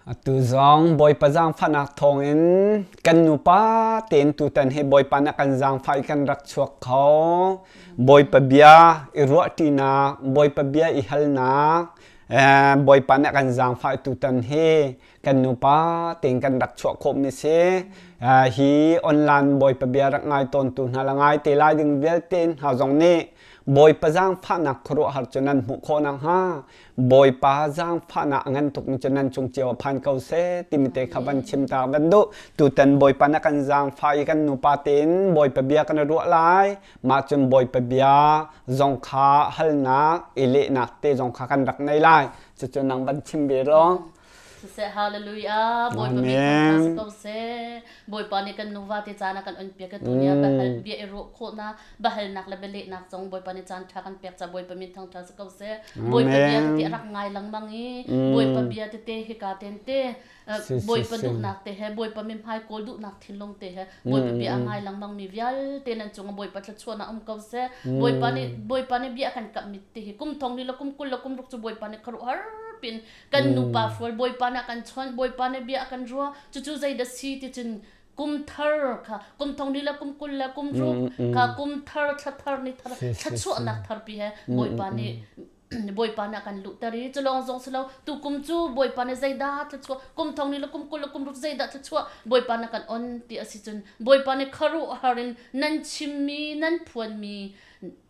Atu zong Bawipa zaangfahnak thawngin kan nupa tein tutan hi Bawipa nih a kan zaangfah i kan rak chuak kho. Bawipa bia i ruahṭinak, Bawipa bia i halnak, Bawipa nih a kan zaangfah i tutan hi kan nupa tein kan rak chuah khawhmi si. Hi online Bawipa bia rak ngai tawntu hna le ngai te lai ding vialte hna zong nih Bawipa zaangfahnak khuaruahhar cu nan hmuh khawh nakhnga Bawipa zaangfahnak a ngan tukmi cu nan cung cio ah phan ko seh timi te kha van chim ta van duh. Tutan Bawipa na kan zaangfah i kan nupa tein Bawipa bia kan i ruah lai. Mah cun Bawipa bia zong kha halnak i lehnak te zong kha kan rak nei lai. Cucu nang van chim ve law. Siseh hallelujah Bawipa min thangthat si ko seh Bawipa nih kan nuva te caan a kan on piak tu nia bahal bia i ruah khawhnak bahalnak le bialehnak zong Bawipa nih caan tha kan pek ca Bawipa min thangthat si ko seh Bawipa bia tete a rak ngai lengmang i Bawipa bia tete hika ten te Bawipa duhnak te he Bawipa min hmai kawl duhnak thinlung te he Bawipa bia a ngai lengmang mi vialte nan cungah Bawipa thluachuahnak um ko seh Bawipa nih Bawipa nih bia kan kamh mi te hi kum thong ni le kum 20 le kum ruk cu Bawipa nih khuaruahhar pin kan nupa fual bawipa nih a kan chawnh bawipa nih bia a kan ruah cucu zeidah si ti cun kum thar kha kum thong ni le kum 20 le kum ruk kha kum thar thla thar ni thar thluachuahnak thar pi he bawipa nih bawipa nih a kan luhter i culawng zong si lo tu kum cu bawipa nih zeidah thluachuah kum thong ni le kum 20 le kum ruk zeidah thluachuah bawipa nih kan on ti a si cun bawipa nih khuaruahhar in nan chimmi nan phuanmi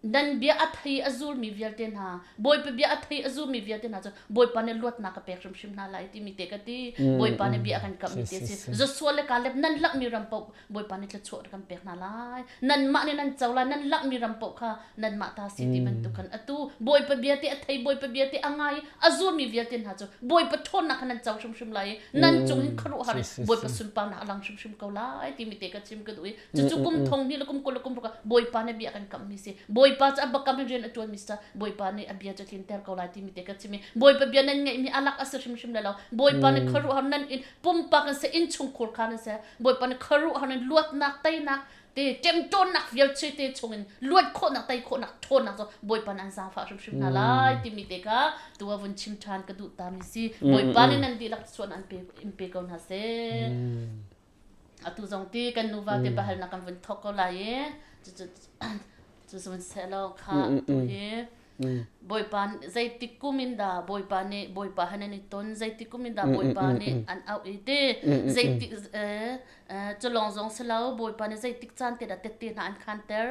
Nan bia a thei a zulmi vialte hna, Bawipa bia a thei a zulmi vialte hna cu Bawipa nih luatnak ka pek hrimhrim hna lai timi te ka ti. Bawipa nih bia a kan kamhmi te si. Joshua le Caleb nan langhmi ram paoh Bawipa nih thluachuah kan pek hna lai. Nanmah nih nan co lai, nan langhmi ram paoh kha nanmah ta si ti bantuk khan atu Bawipa bia te a thei, Bawipa bia te a ngai i a zulmi vialte hna cu Bawipa ṭhawnnak kha nan co hrimhrim lai i nan cung hin khuaruahhar in Bawipa sunparnak a lang hrimhrim ko lai timi te ka chim ka duh i Cucu kum thong hnih le kum 20 le kum ruk ah Bawipa nih bia kan kamhmi si. Bawipa cu a bakam in rian a ṭuanmi si caah Bawipa nih a bia cu tlinter ko lai timi te ka chim i Bawipa bia nan ngeihmi a lak a si hrimhrim lai lo. Bawipa nih khuaruahhar nan in pumpak in seh innchungkhur kha nan seh Bawipa nih khuaruahhar in luatnak teinak te ṭemṭawnnak vialte te chungin luat khawhnak tei khawhnak ṭhawnnak cu Bawipa nih an zaangfah hrimhrim hna lai timi te kha tu ah vun chim ṭhan ka duh tami si. Bawipa nih nan dihlak chuan an pe in pe ko hna seh. Atu zong ti kan nuva te bahalnak kan vun thawk ko lai i cucu cu vun seh law kha tu hi Bawipa zeitik kum in dah Bawipa nih Bawipa han an i ton zeitik kum in dah Bawipa nih an auh i ti zeitik cu lawng zong si lo Bawipa nih zeitik caan te dah tette hna an khanter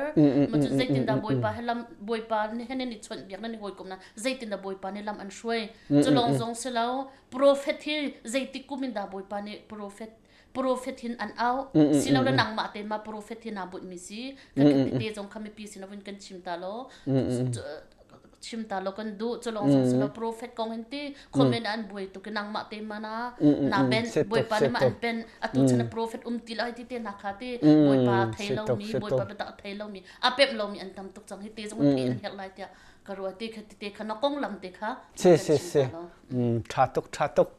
ma cu zeitin dah Bawipa he lam Bawipa nih he nan i chawnh biak nan i hawikom na zeitin dah Bawipa nih lam an hruai cu lawng zong si lo Profet hi zeitik kum in dah Bawipa nih profet profet hin an au silo le nangmah te ma profet hi na bunh mi si ka te zong kha mipi sin vun kan chim ta lo chim ta lo kan du cholong song silo profet kong hin ti comment an buai tu ke nangmah te mana na ben boipa ne ma an pen atu chan profet um ti lai ti te na kha ti boipa thei lo mi boipa bata thei lo mi a pem lo mi an tam tuk chang hi te zong thei an her lai tia ka ruwa ti kha te kha na kong lam te kha si si si Ṭha tuk, ṭha tuk.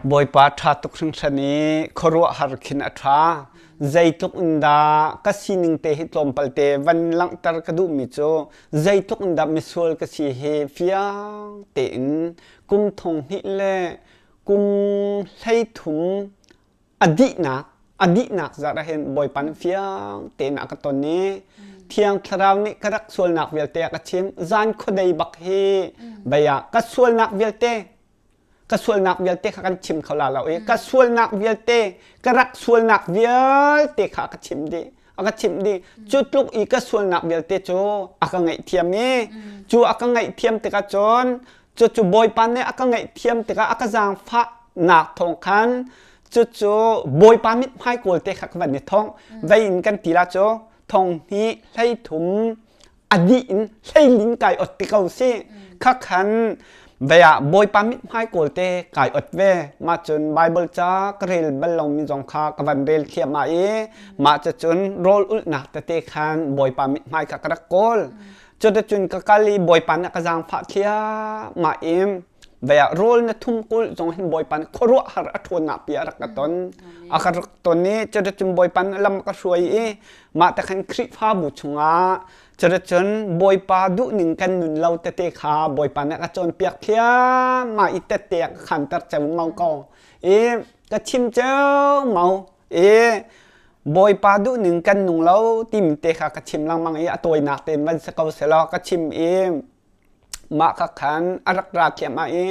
Bawipa ṭha tuk hringhran i khuaruahhar khin a ṭha. Zeitluk in dah ka sining te hi tlawmpal te van langhter ka duhmi cu zeitluk in dah misual ka si hi fiang tein kum thong hnih le kum 13 a dihnak a dihnak zat ah hin Bawipa nih fiang tein a ka ton i Thiang Thlarau nih ka rak sualnak vialte a ka chim zan khuadei bak hi bei ah ka sualnak vialte ka sualnak vialte kha kan chim kho la lo i ka sualnak vialte ka rak sualnak vialte kha a ka chim dih a ka chimh dih cu tluk i ka sualnak vialte cu a ka ngaihthiam i cu a ka ngaihthiam tikah cun Cucu Bawipa nih a ka ngaihthiam tikah a ka zaangfahnak thawng khan cucu Bawipa mithmai kawl te kha ka van i thong. Vei in kan ti la cu thong hnih 13 a dih in hleilin kai ot ti ko si. Kha khan vei ah Bawipa mithmai kawl te kai ot ve. Mah cun Bible ca ka rel bal lomi zong kha ka van rel thiam ah i mah cucun rawl ulhnak tete khan Bawipa mithmai kha ka rak kawl. Cuticun ka kal i Bawipa nih a ka zaangfah thliahmah i vei ah rawl na thum kulh zong hin Bawipa nih khuaruahhar a ṭhawnnak pi a rak ka ton. A ka rak ton i cuticun Bawipa nih lam a ka hruai i mah te khan Khrihfabu chungah cuticun Bawipa duhning kan nun lo tete kha Bawipa nih a ka cawnpiak thliahmah i tette a ka khanter ceumau ko. I ka chim ceumau i Bawipa duhning kan nung lo timi te kha ka chim lengmang i a tawinak tein van si ko selaw ka chim i mah kha khan a rak ra thliahmah i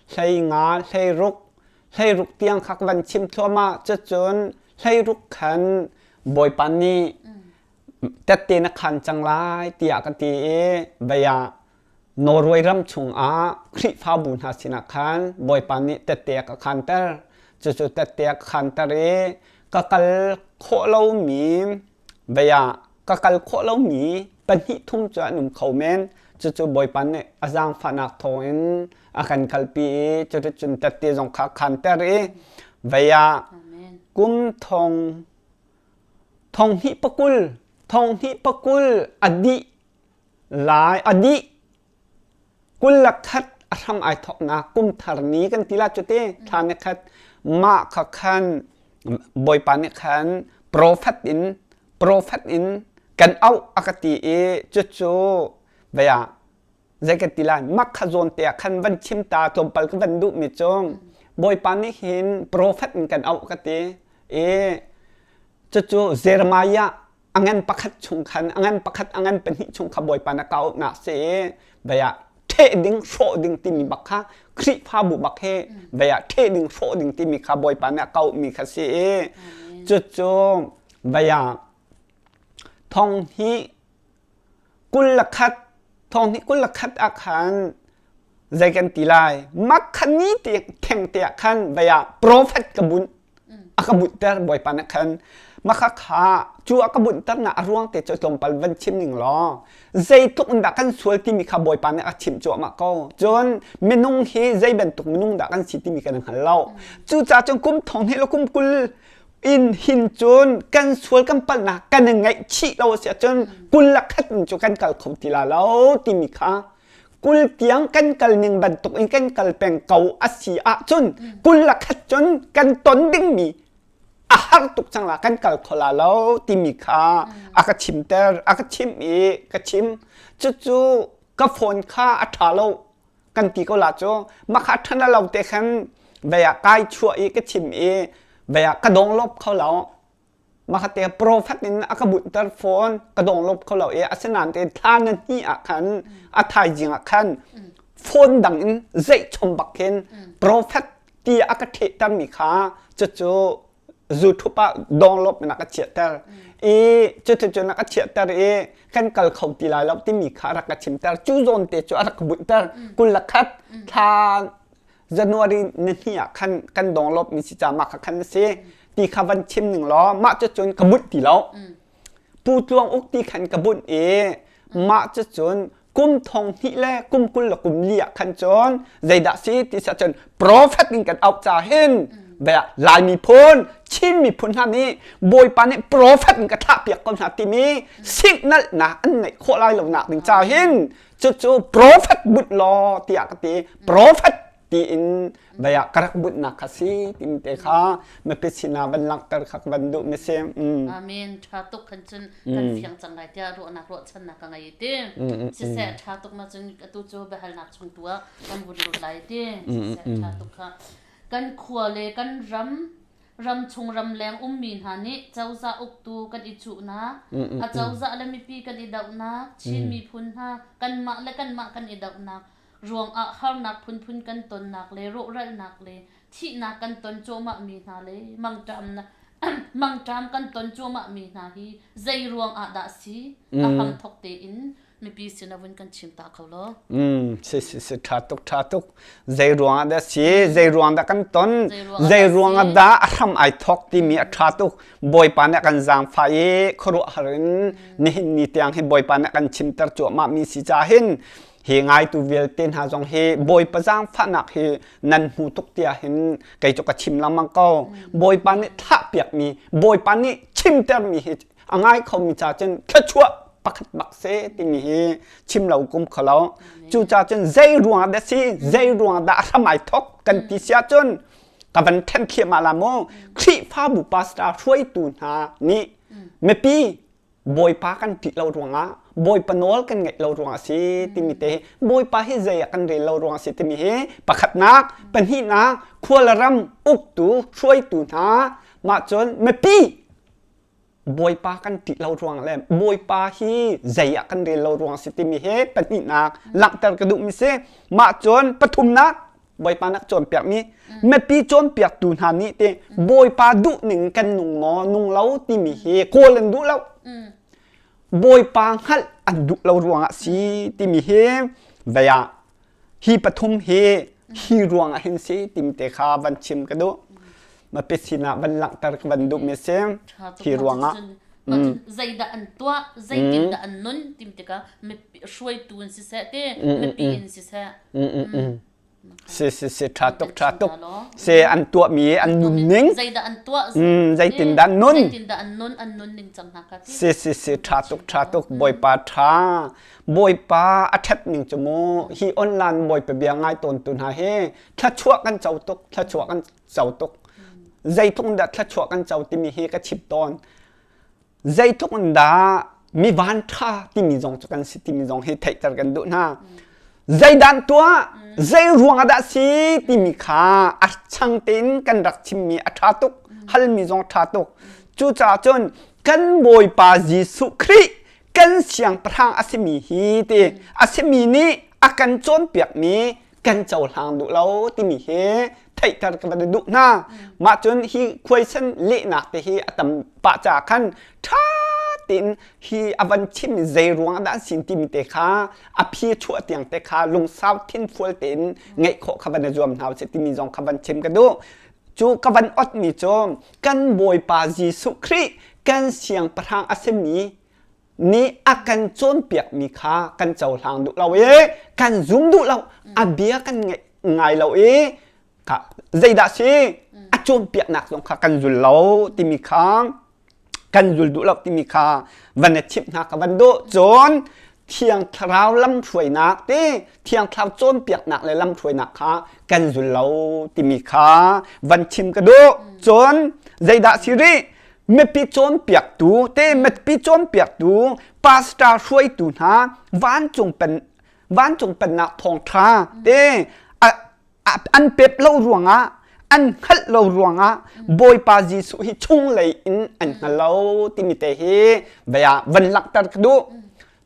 15 16 16 tiang kha ka van chim thluahmah. Cucun 16 khan Bawipa nih tette na khan cang lai tiah ka ti i vei ah Norway ram chungah Khrihfabu hna sinah khan Bawipa nih tette a ka khanter. Cucu tette a ka khanter i ka kal khawh lomi vei ah ka kal khawh lomi pahnih thum cu an um kho men. Cucu Bawipa nih a zaangfahnak thawngin a kan kalpi i cuticun tette zong kha a khanter i vei ah kum thong 2020 2020 a dih lai a dih 21 a hram ai thawknak kum thar ni kan ti la cu te thla ni khat mah kha khan Bawipa nih khan profet in profet in kan auh a ka ti i cucu vei ah zei kan ti lai mak kha zawn te ah khan van chim ta tlawmpal ka van duh mi cu Bawipa nih hin profet in kan auh ka ti i cucu Jeremiah a ngan pakhat chung khan a ngan pakhat a ngan pahnih chung kha Bawipa na ka auhnak si i vei ah ṭheh ding hrawh ding timi bak kha Khrihfabu bak he vei ah ṭheh ding hrawh ding timi kha Bawipa nih a ka auhmi kha si i cucu vei ah thong hi 21 thong hi 21 ah khan zei kan ti lai mak khan ni te theng te ah khan vei ah prophet ka bunh a ka bunhter bawipa nih khan makha kha cu a ka bunhter na a ruang te cu tlawmpal van chim ning law zeitluk in dah kan sual timi kha bawipa nih a chimh cuahmah ko cun minung hi zei bantuk minung dah kan si timi kan hngal lo cucaah cun kum thong hnih le kum 20 in hin cun kan sual kan palhnak kan i ngaihchih lo a si ahcun 21 in cu kan kal kho ti la lo timi kha 20 tiang kan kal ning bantuk in kan kal peng ko a si ahcun 21 cun kan ton dingmi a har tuk cang la kan kal kho la lo timi kha a ka chimter a ka chimh i ka chim cucu ka phone kha a ṭha lo kan ti ko la cu makha ṭhan lo te khan vei ah kai chuah i ka chim i vei ah ka dong lop kho lo makha te prophet in a ka bunter phone ka dong lop kho lo i asinain te thla na hni ah khan a thaizing ah khan phone dang in zeih chom bak khin prophet ti a ka thehter mi kha cucu YouTube ah download na ka chiahter i cuticun na ka chiahter i kan kal kho ti lai lo timi kha rak ka chimter cu zawn te cu a rak ka bunhter 21 thla January ni hnih ah khan kan download mi si ca mah kha khan na si ti kha van chim ning law mah cucun ka bunh ti lo Pu Tluang Uk ti khan ka bunh i mah cucun kum thong hnih le kum 24 ah khan cun zeidah si ti si ahcun prophet in kan auh ca hin bia Lai miphun Chin miphun hna nih Bawipa nih prophet in ka thlah piak ko hna timi signalnak an neih khawh lai lo nak ding ca hin cucu prophet bunh law tiah ka ti prophet tiin bia ka rak bunhnak kha si timi te kha mipi sinah van langhter kha ka van duh mi si. Amen. Tha tuk khan cun kan fiang cang lai tiah ruahnak ruahchannak ka ngei ti. Siseh tha tuk ma cun atu cu biahalnak chung tu ah kan vun lut lai ti. Siseh tha tuk kha kan khua le kan ram ram chung ram leng ummi hna nih cozah uktu kan i cuhnak a cozah le mipi kan i dohnak Chin miphun hna kanmah le kanmah kan i dohnak ruangah harnak phunphun kan tonnak le rawhralnak le thihnak kan ton cuahmahmi hna le mangṭamnak mangṭam kan ton cuahmahmi hna hi zei ruangah dah si a hramthok tein mipi sin a vun kan chim ta kho law. Si si si ṭha tuk ṭha tuk zei ruangah dah si zei ruang dah kan ton zei ruangah dah a hram ai thok timi a ṭha tuk Bawipa nih a kan zaangfah i khuaruahhar in nihin ni tiang hi Bawipa nih a kan chimter cuahmah mi si ca hin hi ngaitu vialte hna zong hi Bawipa zaangfahnak hi nan hmu tuk tiah hin kei cu ka chim lengmang ko. Bawipa nih thlahpiakmi, Bawipa nih chimtermi hi a ngai khomi ca cun thluachuah pakhat bak se timi hi chim lo kum kho lo. Cucaah cun zei ruangah dah si, zei ruangah dah a hram ai thok kan ti si ahcun ka van then thliahmah la mu. Khrihfabu pastor hruaitu hna nih mipi Bawipa kan ṭih lo ruangah. Bawipa nawl kan ngaih lo ruangah a si timi te hi Bawipa hi zei ah kan rel lo ruangah a si timi hi pakhatnak pahnihnak khua le ram uktu hruaitu hna mah cun mipi Bawipa kan ṭih lo ruang le Bawipa hi zei ah kan rel lo ruang a si timi hi pahnihnak langhter ka duhmi si. Mah cun pathumnak Bawipa nak cawnpiakmi mipi cawnpiaktu hna nih te Bawipa duh ning kan nung maw nung lo timi hi kawl an duh lo. Bawipa hngalh an duh lo ruangah si timi hi vei ah hi pathum hi hi ruangah hin si timi te kha van chim ka duh. Mipi sinah van langhter ka van duhmi si. Hi ruangah zeidah an tuah zeitindah an nun tim tikah hruaitu in siseh te mipi in siseh Si si si ṭha tuk ṭha tuk si an tuahmi an nunning zeidah an tuah zeitindah nun zeitindah an nun an nun ning cang hna kha si si si ṭha tuk ṭha tuk bawipa ṭha bawipa a ṭhat ning cu mu hi online bawipa bia ngai tawn tu hna hi thluachuah kan co tuk thluachuah kan co tuk zeitluk dah thluachuah kan co timi hi ka chim tawn zeitluk in dah mi van ṭha timi zong cu kan si timi zong hi theihter kan duh hna. Zeidan tuah, zei ruang ah dah si timi kha a chang tein kan rak chimmi a ṭha tuk, halmi zong a ṭha tuk. Cucaah cun kan Bawipa Jesuh Khrih kan siangpahrang a simi hi ti a simi nih a kan cawnpiakmi kan cohlang duh lo timi hi theihter ka van duh hna. Mah cun hi khuaisan lehnak te hi a tam pah caah khan ṭha tein hi a van chim zei ruang ah dah an sin timi te kha a phi chuah tiang te kha lungsau thinfual tein ngeih khawh kha van i zuam hna usih timi zong kha van chim ka duh. Cu ka van otmi cu kan Bawipa Jesuh Khrih kan siangpahrang a simi nih a kan cawnpiakmi kha kan cohlang duh lo i kan zum duh lo a bia kan ngaih ngai lo i kha zeidah si a cawnpiaknak zong kha kan zul lo timi kha kan zul duh lo timi kha van i chimh hna ka van duh cun thiang thlarau lamhruainak te thiang thlarau cawnpiaknak le lamhruainak kha kan zul lo timi kha van chim ka duh cun zeidah si rih mipi cawnpiaktu te mipi cawnpiaktu pastor hruaitu hna vancung pen vancung pennak thawngṭha te an pep lo ruangah an hngalh lo ruangah Bawipa Jesuh hi chunglei in an hngal lo timi te hi bia van langhter ka duh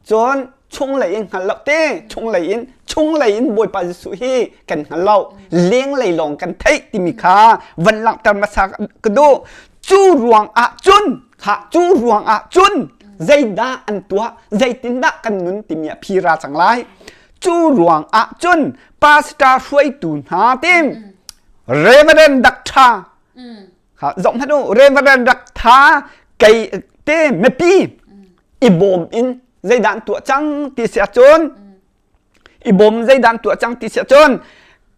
Cun chunglei in hngal lo te chunglei in chunglei in Bawipa Jesuh hi kan hngal lo lenglei lawng kan theih timi kha van langhter hmasa ka duh cu ruang ah cun kha cu ruang ah cun zeidah an tuah zeitindah kan nun timi a phi ra cang lai cu ruang ah cun pastor hruaitu hna tim Reverend Dr. Kha zoh hmanh u Reverend Dr. kei te mipi i bawm in zeidah an tuah cang ti si ahcun i bawm zeidah an tuah cang ti si ahcun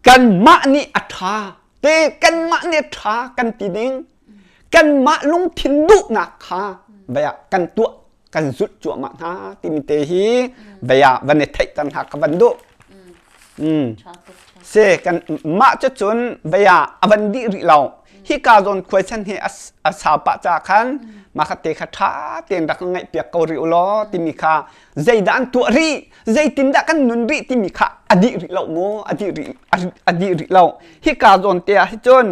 kanmah nih a ṭha te kanmah nih a ṭha kan ti ding kanmah lungthin duhnak kha vei ah kan tuah kan zulh cuahmah hna timi te hi vei ah van i theihter hna ka van duh. Mm. Se kan mah cu cun vei ah a van dih rih lo. Hika zawn khuaisan hi a sau pah ca khan mah kha te kha ṭha tein rak ngaih piak ko rih u law timi kha zeidah an tuah rih zeitindah kan nun rih timi kha a dih rih lo mu a dih rih a dih rih lo hika zawn te ah hi cun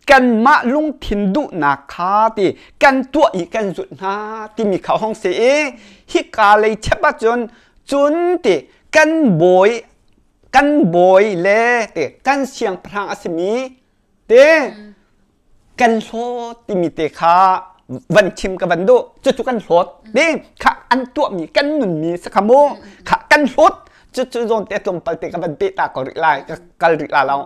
kanmah lungthin duhnak kha ti kan tuah i kan zulh hna timi kha hong si i hika lei chep ahcun cun ti kan bawi kan bawi le ti kan siangpahrang a simi te kan hlawt timi te kha van chim ka van duh cucu kan hlawt ti kha an tuahmi kan nunmi si kha mu kha kan hlawt cucu zawn te tlawmpal te ka van pe ta ko rih lai ka kal rih la lo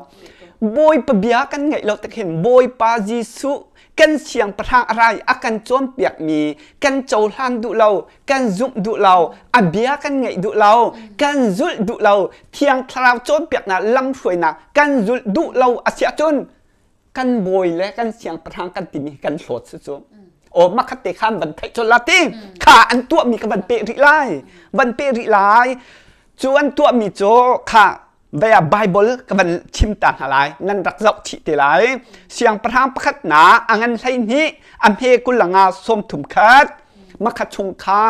Bawipa bia kan ngaih lo tak hin Bawipa Jesuh kan siangpahrang a rai a kan cawnpiakmi kan cohlan duh lo kan zumh duh lo a bia kan ngaih duh lo kan zulh duh lo thiang thlarau cawnpiaknak lamhruainak kan zulh duh lo a si ahcun kan bawi le kan siangpahrang kan timi kan hlawt si cu aw makhat te khan van theih colh la ti kha an tuahmi ka van peh rih lai van peh rih lai cu an tuahmi cu kha vea Bible ka van chim ta hna lai nan rak zoh chih te lai siangpahrang pakhat na a ngan hlei hnih a hme kulanga 31 makhat chung kha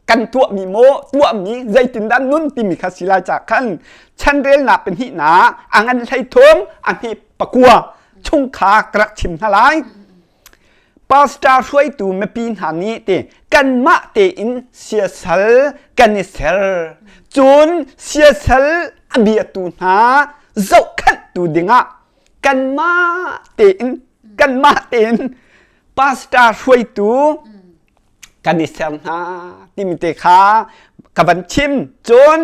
kan. Kan tuahmi maw tuahmi zeitindah nun timi kha si lai ca khan chanrelnak pahnihnak a ngan 13 a hme pakua chung kha ka rak chim hna lai. Pastor hruaitu mipi hna nih ti kanmah tein siasal kan i ser. Cun siasal a biatu hna zohkhenhtu dingah kanmah tein kanmah tein pastor hruaitu kan i ser hna timi te kha ka van chim. Cun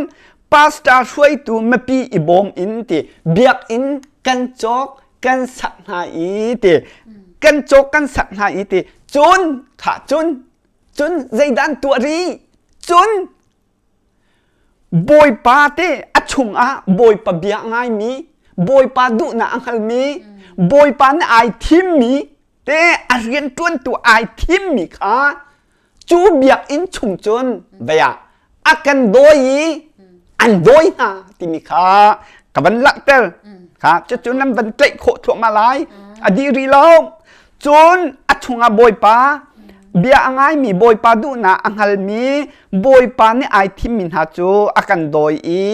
pastor hruaitu mipi i bawm in ti biakinn kan cawk kan sak hna i ti kan cawk kan sak hna i ti cun kha cun cun zeidan tuah ri cun Bawipa te a chungah Bawipa bia ngaimi Bawipa duhnak a hngalmi Bawipa nih ai thimmi te a rianṭuantu ai thimmi kha cu biakinn chung cun vei ah a kan dawi i an dawi hna timi kha ka van langhter kha cucu nan van tlaih khawh thluahmah lai a dih rih lo cun a chungah Bawipa bia a ngaimi Bawipa duhnak a hngalmi Bawipa nih ai thimmi hna cu a kan dawi i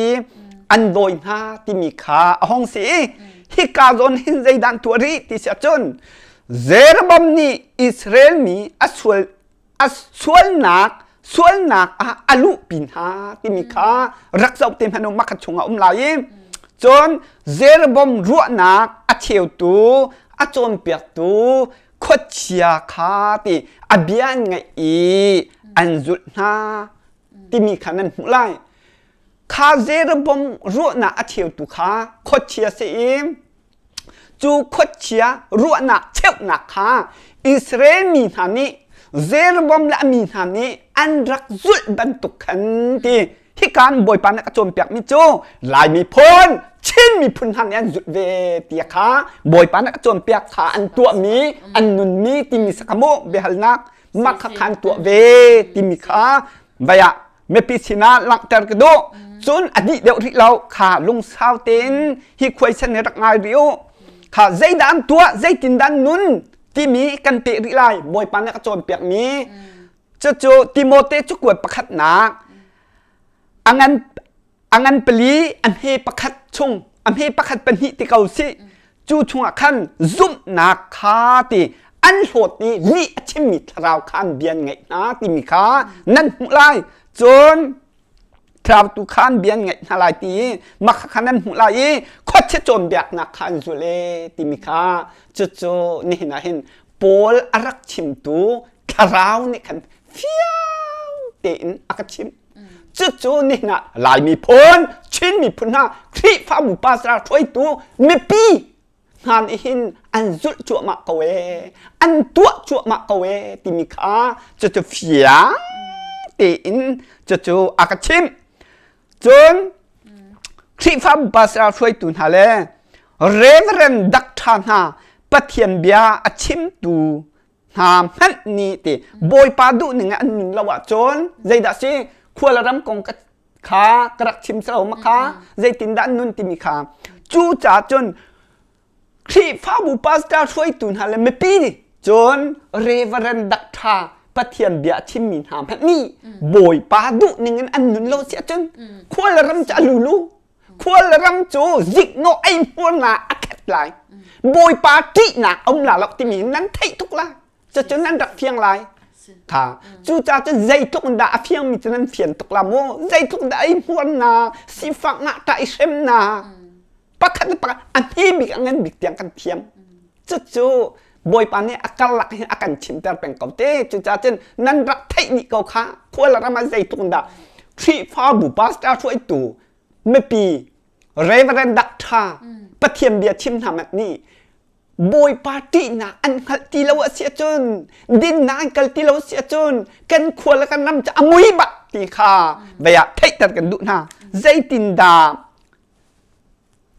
an dawi hna timi kha a hong si i hika zawn hin zeidah an tuah rih ti si ahcun Jeroboam nih Israel mi a sual a sualnak sualnak ah a luhpi hna timi kha rak zoh te hmanh u makhat chungah um lai i cun Jeroboam ruahnak a cheutu a cawnpiaktu khuachia kha ti a bia an ngaih i an zulh hna timi kha nan hmuh lai. Kha Jeroboam ruahnak a cheutu kha khuachia si i cu khuachia ruahnak cheuhnak kha Israel mi hna nih Jeroboam le a mi hna nih an rak zulh bantuk khan ti hika in Bawipa nih a ka cawnpiakmi cu Lai miphun Chin miphun hna nih an zulh ve ti kha Bawipa nih a ka cawnpiak kha an tuahmi an nunmi timi sakamu biahalnak mah kha khan tuah ve timi kha vai ah mipi sinah langhter ka duh cun a dih deuh rih lo kha lungsau tein hi khuaisan hi rak ngai rih u kha zeidah an tuah zeitindah an nun timi kan peh rih lai bawipa nih a ka cawnpiakmi cucu Timote cakuat pakhatnak a ngan a ngan pali a hme pakhat chung a hme pakhat pahnih ti ko si cu chungah khan zumhnak kha ti an hlawt i lih a chimmi thlarau kha an bia an ngaih hna timi kha nan hmuh lai cun thlarau tu kha an bia an ngaih hna lai ti i mah kha nan hmuh lai i khuachia cawnpiaknak kha an zul e timi kha cucu nihin ah hin Paul a rak chimtu thlarau nih khan fiang tein a ka chimh Cucu nihin ah Lai miphun, Chin miphun hna, Khrihfabu pastor hruaitu mipi hna nih hin an zulh cuahmah ko ee, an tuah cuahmah ko ee timi kha cucu fiang tein cucu a ka chimh. Cun Khrihfabu pastor hruaitu hna le Reverend Doctor hna Pathian bia a chimtu hna hmanh nih ti Bawipa duhning ah an nun lo ahcun zeidah si khual ram kong ka kha ka rak chim lo ma kha zeitindah an nun timi kha cu ca cun Khrihfabu pastor hruaitu hna le mipi nih cun Reverend Doctor Pathian bia chimmi hna hmanh nih Bawipa duhning in an nun lo si ahcun khual ram cu a lulu khual ram cu ziknawh eihmuarnak a khat lai bawipa ṭihnak a um la lo timi nan theih tuk lai cucu nan rak fiang lai kha cucaah cun zeitluk in dah a fiangmi cu nan fian tuk la mu zeitluk dah eihmuarnak sifak ngahṭah i hremnak pakhat le pakhat a hme bik a ngan bik tiang kan thiam cucu bawipa nih a karlak hin a kan chimter peng ko te cucaah cun nan rak theih dih ko kha khual ram ah zeitluk in dah Khrihfabu pastor hruaitu mipi Reverend Doctor Pathian bia chim hna mat nih Bawipa ṭihnak an hngalh ti lo a si ahcun dinnak an kal ti lo a si ahcun kan khua le kan ram cu a mui bak ti kha vei ah theihter kan duh hna zeitindah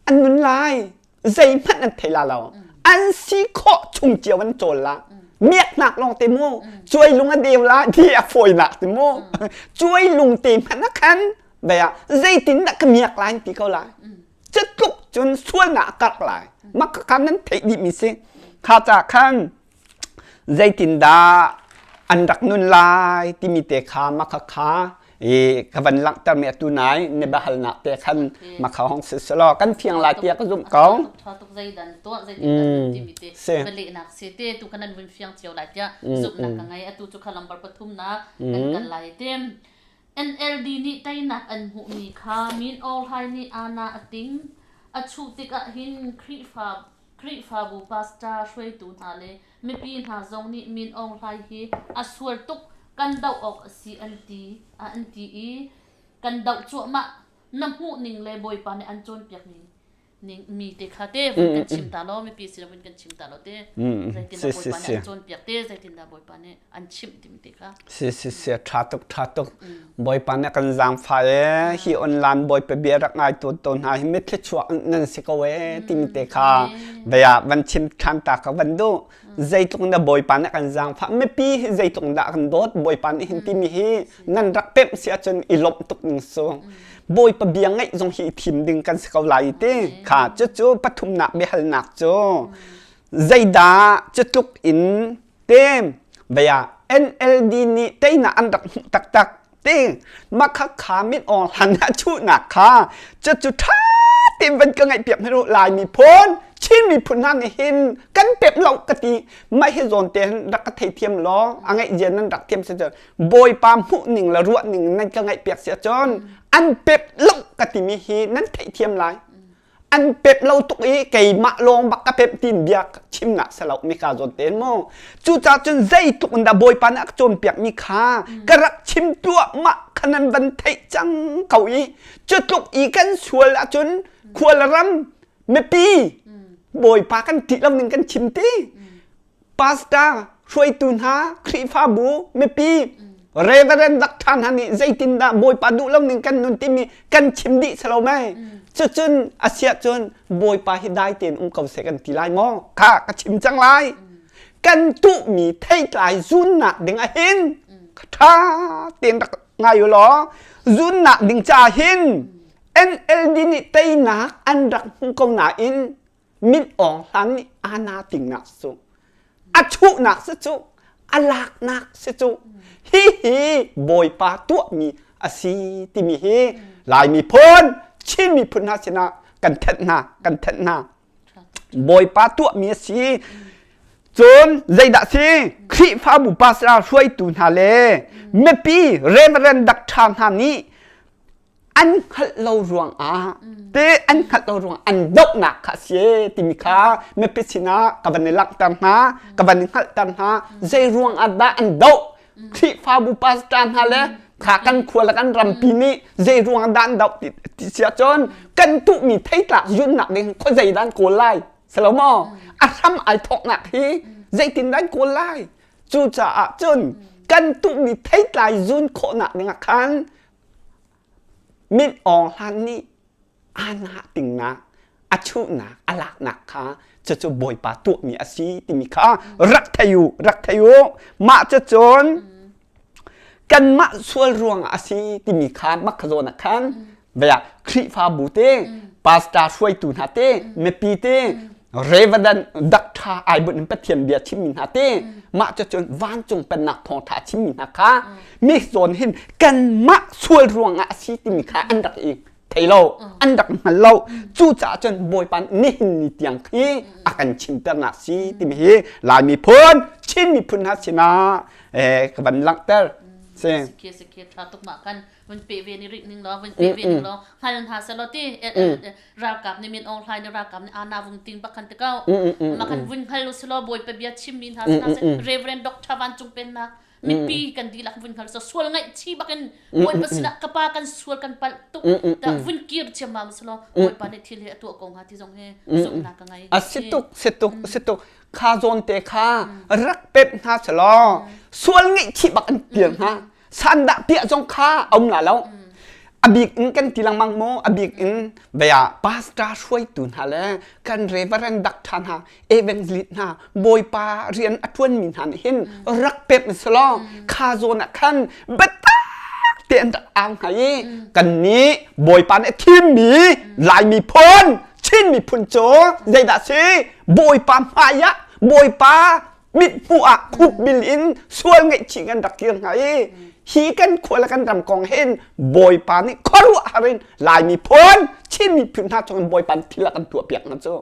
an nun lai zeihmanh an thei la lo an si khawh chung cio an cawl la miaknak lawng te mu cuai lung a deu la ti a fawinak ti mu cuai lung te hmanh a khan bai ah zeitin dah ka miak lai ti ko lai cutluk cun sualnak a karh lai mak kha nan theih dih mi si kha ca khan zeitindah. an rak nun lai timi te kha makha kha i ka van langhter mi atu nai ne bahalnak te khan makha hong si selaw kan fiang lai tiah ka zumh ko. Tha tuk zeidan tuah zeitin timi te balehnak se te tu kan an vun fiang cio lai tiah zumhnak ka ngei atu cu kha lambar pathum na kan kal lai te NLD nih teinak an hmuhmi kha Min Aung Hlaing nih aana a ting. A chuh tikah hin Khrihfa Khrihfabu pastor hruaitu hna le mipi hna zong nih Min Aung Hlaing hi a sual tuk kan doh awk a si an ti an ti i kan doh cuahmah. Na hmuh ning le Bawipa nih an cawnpiak ning ning mi te kha te vun kan chim ta law mipi sin vun kan chim ta law te zeitindah Bawipa nih an cawnpiak te zeitindah Bawipa nih an chimh timi te kha Si si si tha tuk tha tuk Bawipa nih kan zaangfah e hi online Bawipa bia rak ngai tu to hna hi mitthli chuak nan si ko e timi te kha bia van chim than ta ka van duh zeitluk na Bawipa nih kan zaangfah mipi hi zeitluk dah kan dawt Bawipa nih hin timi hi nan rak pemh si ahcun i lawmh tuk ning su Bawipa bia ngaih zong hi i thim ding kan si ko lai ti kha cucu pathumnak biahalnak cu zeidah cutluk in te bia NLD nih teinak an rak hmuh taktak te makha kha mit awng hlan ah chuhnak kha cucu ṭha tein van ka ngaih piak hmanh Lai miphun Chin miphun hna nih hin kan pep lo ka ti mah hi zawn te hin rak ka theithiam law a ngaih zia nan rak thiam si cun Bawipa hmuh ning le ruah ning nan ka ngaih piak si ahcun an pep lo ka timi hi nan theihthiam lai an pep lo tuk i keimah lawng bak ka pep tin bia chimnak si lo mi ka zawn ten mu cucaah cun zeitluk in dah Bawipa nih a ka cawnpiak mi kha ka rak chim tuahmah kha nan van theih cang ko i cutluk i kan sual ahcun khual ram mipi Bawipa kan ṭih lo ning kan chim ti pastor hruaitu hna Khrihfabu mipi Reverend Doctor hna nih zeitindah Bawipa duh lo ning kan nun timi kan chim dih si lo mei cucun a siah cun Bawipa hi dai tein um ko seh kan ti lai maw kha ka chim cang lai kan tuhmi theitlai zunnak ding ah hin ṭha tein rak ngai u law zunnak ding ca hin NLD nih teinak an rak hmu ko nain Min Aung Hlan nih ana tingnak cu a chuhnak si cu a laknak si cu hihi Bawipa tuahmi a si timi hi Lai miphun Chin miphun hna sinah kan thenh hna kan thenh hna Bawipa tuahmi a si cun zeidah si Khrihfabu pastor hruaitu hna le mipi Reverend Doctor hna nih an hngalh lo ruangah te an hngalh lo ruangah an dohnak kha a si timi kha mipi sinah ka van i langhter hna ka van i hngalhter hna zei ruangah dah an doh Khrihfabu pastor hna le kha kan khua le kan rampi nih zei ruangah dah an doh ti, ti si ahcun kan tuhmi theitlak zunnak ding khuazei dah an kawl lai silo maw a hram ai thawknak hi zeitin dah an kawl lai cucaah cun kan tuhmi theitlai zun khawhnak dingah khan Min Aung Hlan nih aa tingnak, a chuhnak, a laknak kha cucu Bawipa tuahmi a si timi kha rak thei u, rak thei u. Mah cucun kanmah sual ruangah a si timi kha mak kha zawn ah khan bia Khrihfabu te, pastor hruaitu hna te, mipi te, Reverend Doctor ai bunh in Pathian bia chimmi hna te mah cucun vancung pennak thawngṭha chimmi hna kha mi zawn hin kanmah sual ruangah a si timi kha an rak i thei lo an rak hngal lo cucaah cun Bawipa nihin ni tiang khi a kan chimternak si timi hi Lai miphun Chin miphun hna sinah eh, ka van langhter si Sikhe sikhe tha tuk ma kan vun pe ve ni rik ning lo vun pe ve ning lo hngal hna selaw ti ralkap nih Min Aung Hlaing nih ralkap nih ana vung ting bak khan te ko ma kan vun hngal selaw Bawipa bia chimmi hna sina se Reverend Dr. Van Cung Pennak mipi kan dihlak vun hngal so sual ngaih chi bakin Bawipa sinah ka pa kan sual kan palh tuk ta vun kir chiamam selaw Bawipa nih thil hi a tuah ko hnga ti zong hi zumhnak ka ngei a si tuk si tuk si tuk kha zawn te kha rak pep hna selaw sual ngaih chi bak an pial hna sandah piah zong kha a um la lo a bik in kan ti lengmang maw a bik in bia pastor hruaitu hna le kan reverend doctor hna evangelist hna bawipa rian a ṭuanmi hna nih hin rak pep selaw kha zawn ah khan biatak te an rak au hna i kan nih bawipa nih a thimmi Lai miphun Chin miphun cu zeidah si bawipa hmai ah bawipa Mithmuh ah khup bil in sual ngaihchih kan rak kir hna i hi kan khua le kan ram kong hin Bawipa nih khuaruahhar in Lai miphun Chin miphun hna cung in Bawipa nih thil a kan tuahpiak hna cu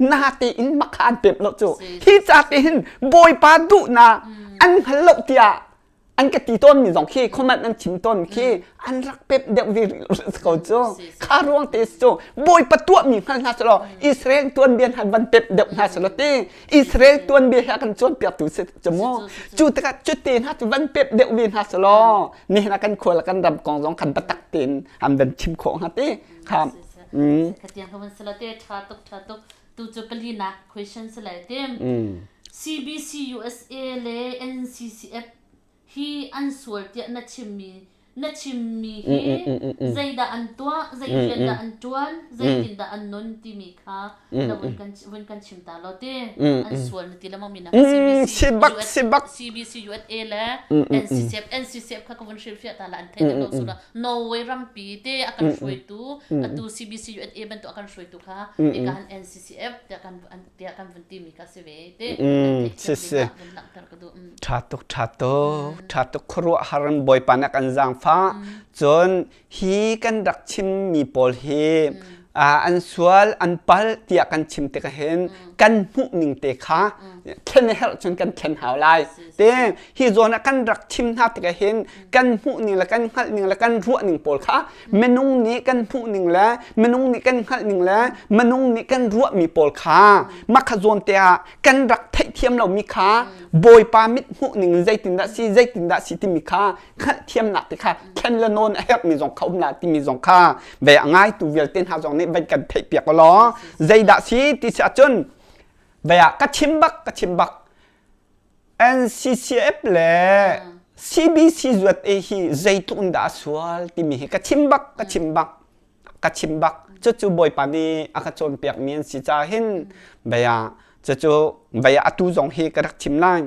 natein makha an pemh lo cu hi ca te hin Bawipa duhnak an hngal lo tiah an ka ti tawn mi zong khi comment an chim tawn khi an rak pep deuh ve rih lo ko cu kha ruang te cu Bawipa tuah mi hngal hna selaw Israel tuanbia hna van pep deuh hna selaw ti Israel tuanbia he kan cawnpiak tu si cu mu cu tikah cu te hna cu van pep deuh ve hna selaw nihin ah kan khual kan ram kong zong kan biatak tein an van chim khawh hnga ti kha Khatiang ka van sela te tha tuk tha tuk tu cu palinak question sila tim CBC USA le NCCF hi an sual tiah na chimmi na chimmi hi zeidah an tuah zei rian dah an ṭuan zeitindah an nun timi kha na vun kan vun kan chim ta law ti an sual na ti lemang mi na CBC sibak sibak CBC USA le NCCF NCCF kha ka vun hrilhfiah ta la an thei lo su la Norway rampi te a kan hruaitu atu CBC USA bantuk a kan hruaitu kha ika han NCCF tiah kan tiah kan vun timi kha si ve te si si Ṭha tuk, ṭha tuk, ṭha tuk khuaruahhar in Bawipa nih a kan zaangfah. Cun hi kan rak chimmi pawl hi an sual, an palh tiah kan chim tikah hin kan hmuh ning te kha thlen a herh cun kan thlen hau lai. Te hi zawn ah kan rak chim hna tikah hin kan hmuh ning le kan hngalh ning le kan ruah ning pawl kha minung nih kan hmuh ning le minung nih kan hngalh ning le minung nih kan ruahmi pawl kha mah kha zawn te ah kan rak theihthiam lomi kha Bawipa mit hmuh ning zeitindah si zeitindah si timi kha hngalhthiamnak ti kha thlen le nawn a herhmi zong kha um la timi zong kha ve a ngaitu vialte hna zong nih van kan theihpiak law zeidah si ti si ahcun ve ah ka chim bak ka chim bak NCCF le CBC zuat e hi zeitluk in dah a sual timi hi ka chim bak ka chim bak ka chim bak cucu Bawipa nih a ka cawnpiakmi an si caah hin bia cucu bia atu zong hi ka rak chim lai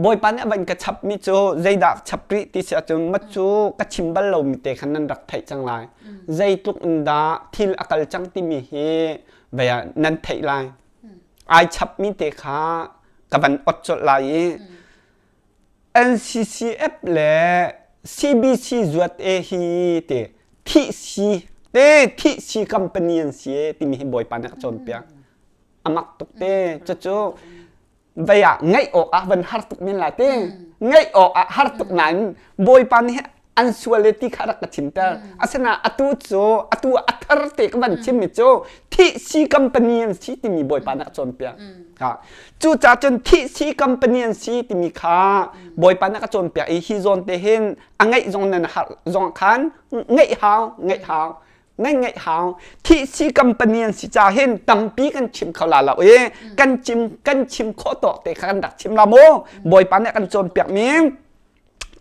Bawipa nih a van ka chapmi cu zeidah chap rih ti si ahcun mat cu ka chim bal lomi te khan nan rak theih cang lai zeitluk in dah thil a kal cang timi hi bia nan theih lai ai chapmi te kha ka van ot colh lai i NCCF le CBC zuat e hi te thihsi te thihsi company an si e timi hi Bawipa nih a ka cawnpiak. A mak tuk te. Cucu vei ah ngaih awk ah van har tuk men lai te. Ngaih awk ah har tuk nain Bawipa nih an sual le ti kha rak ka chimter. Asinain atu cu atu a thar te ka van chimmi cu thihsi company an si timi Bawipa nih a cawnpiak. Ha. Cucaah cun thihsi company an si timi kha Bawipa nih a ka cawnpiak i hi zawn te hin a ngeih zong nan har zong khan ngeih hau ngeih hau ngeih ngeih hau thihsi company an si ca hin tampi kan chim kho la lo i kan chim kan chim khawh tawk te kha kan rak chim la mu Bawipa nih a kan cawnpiak mi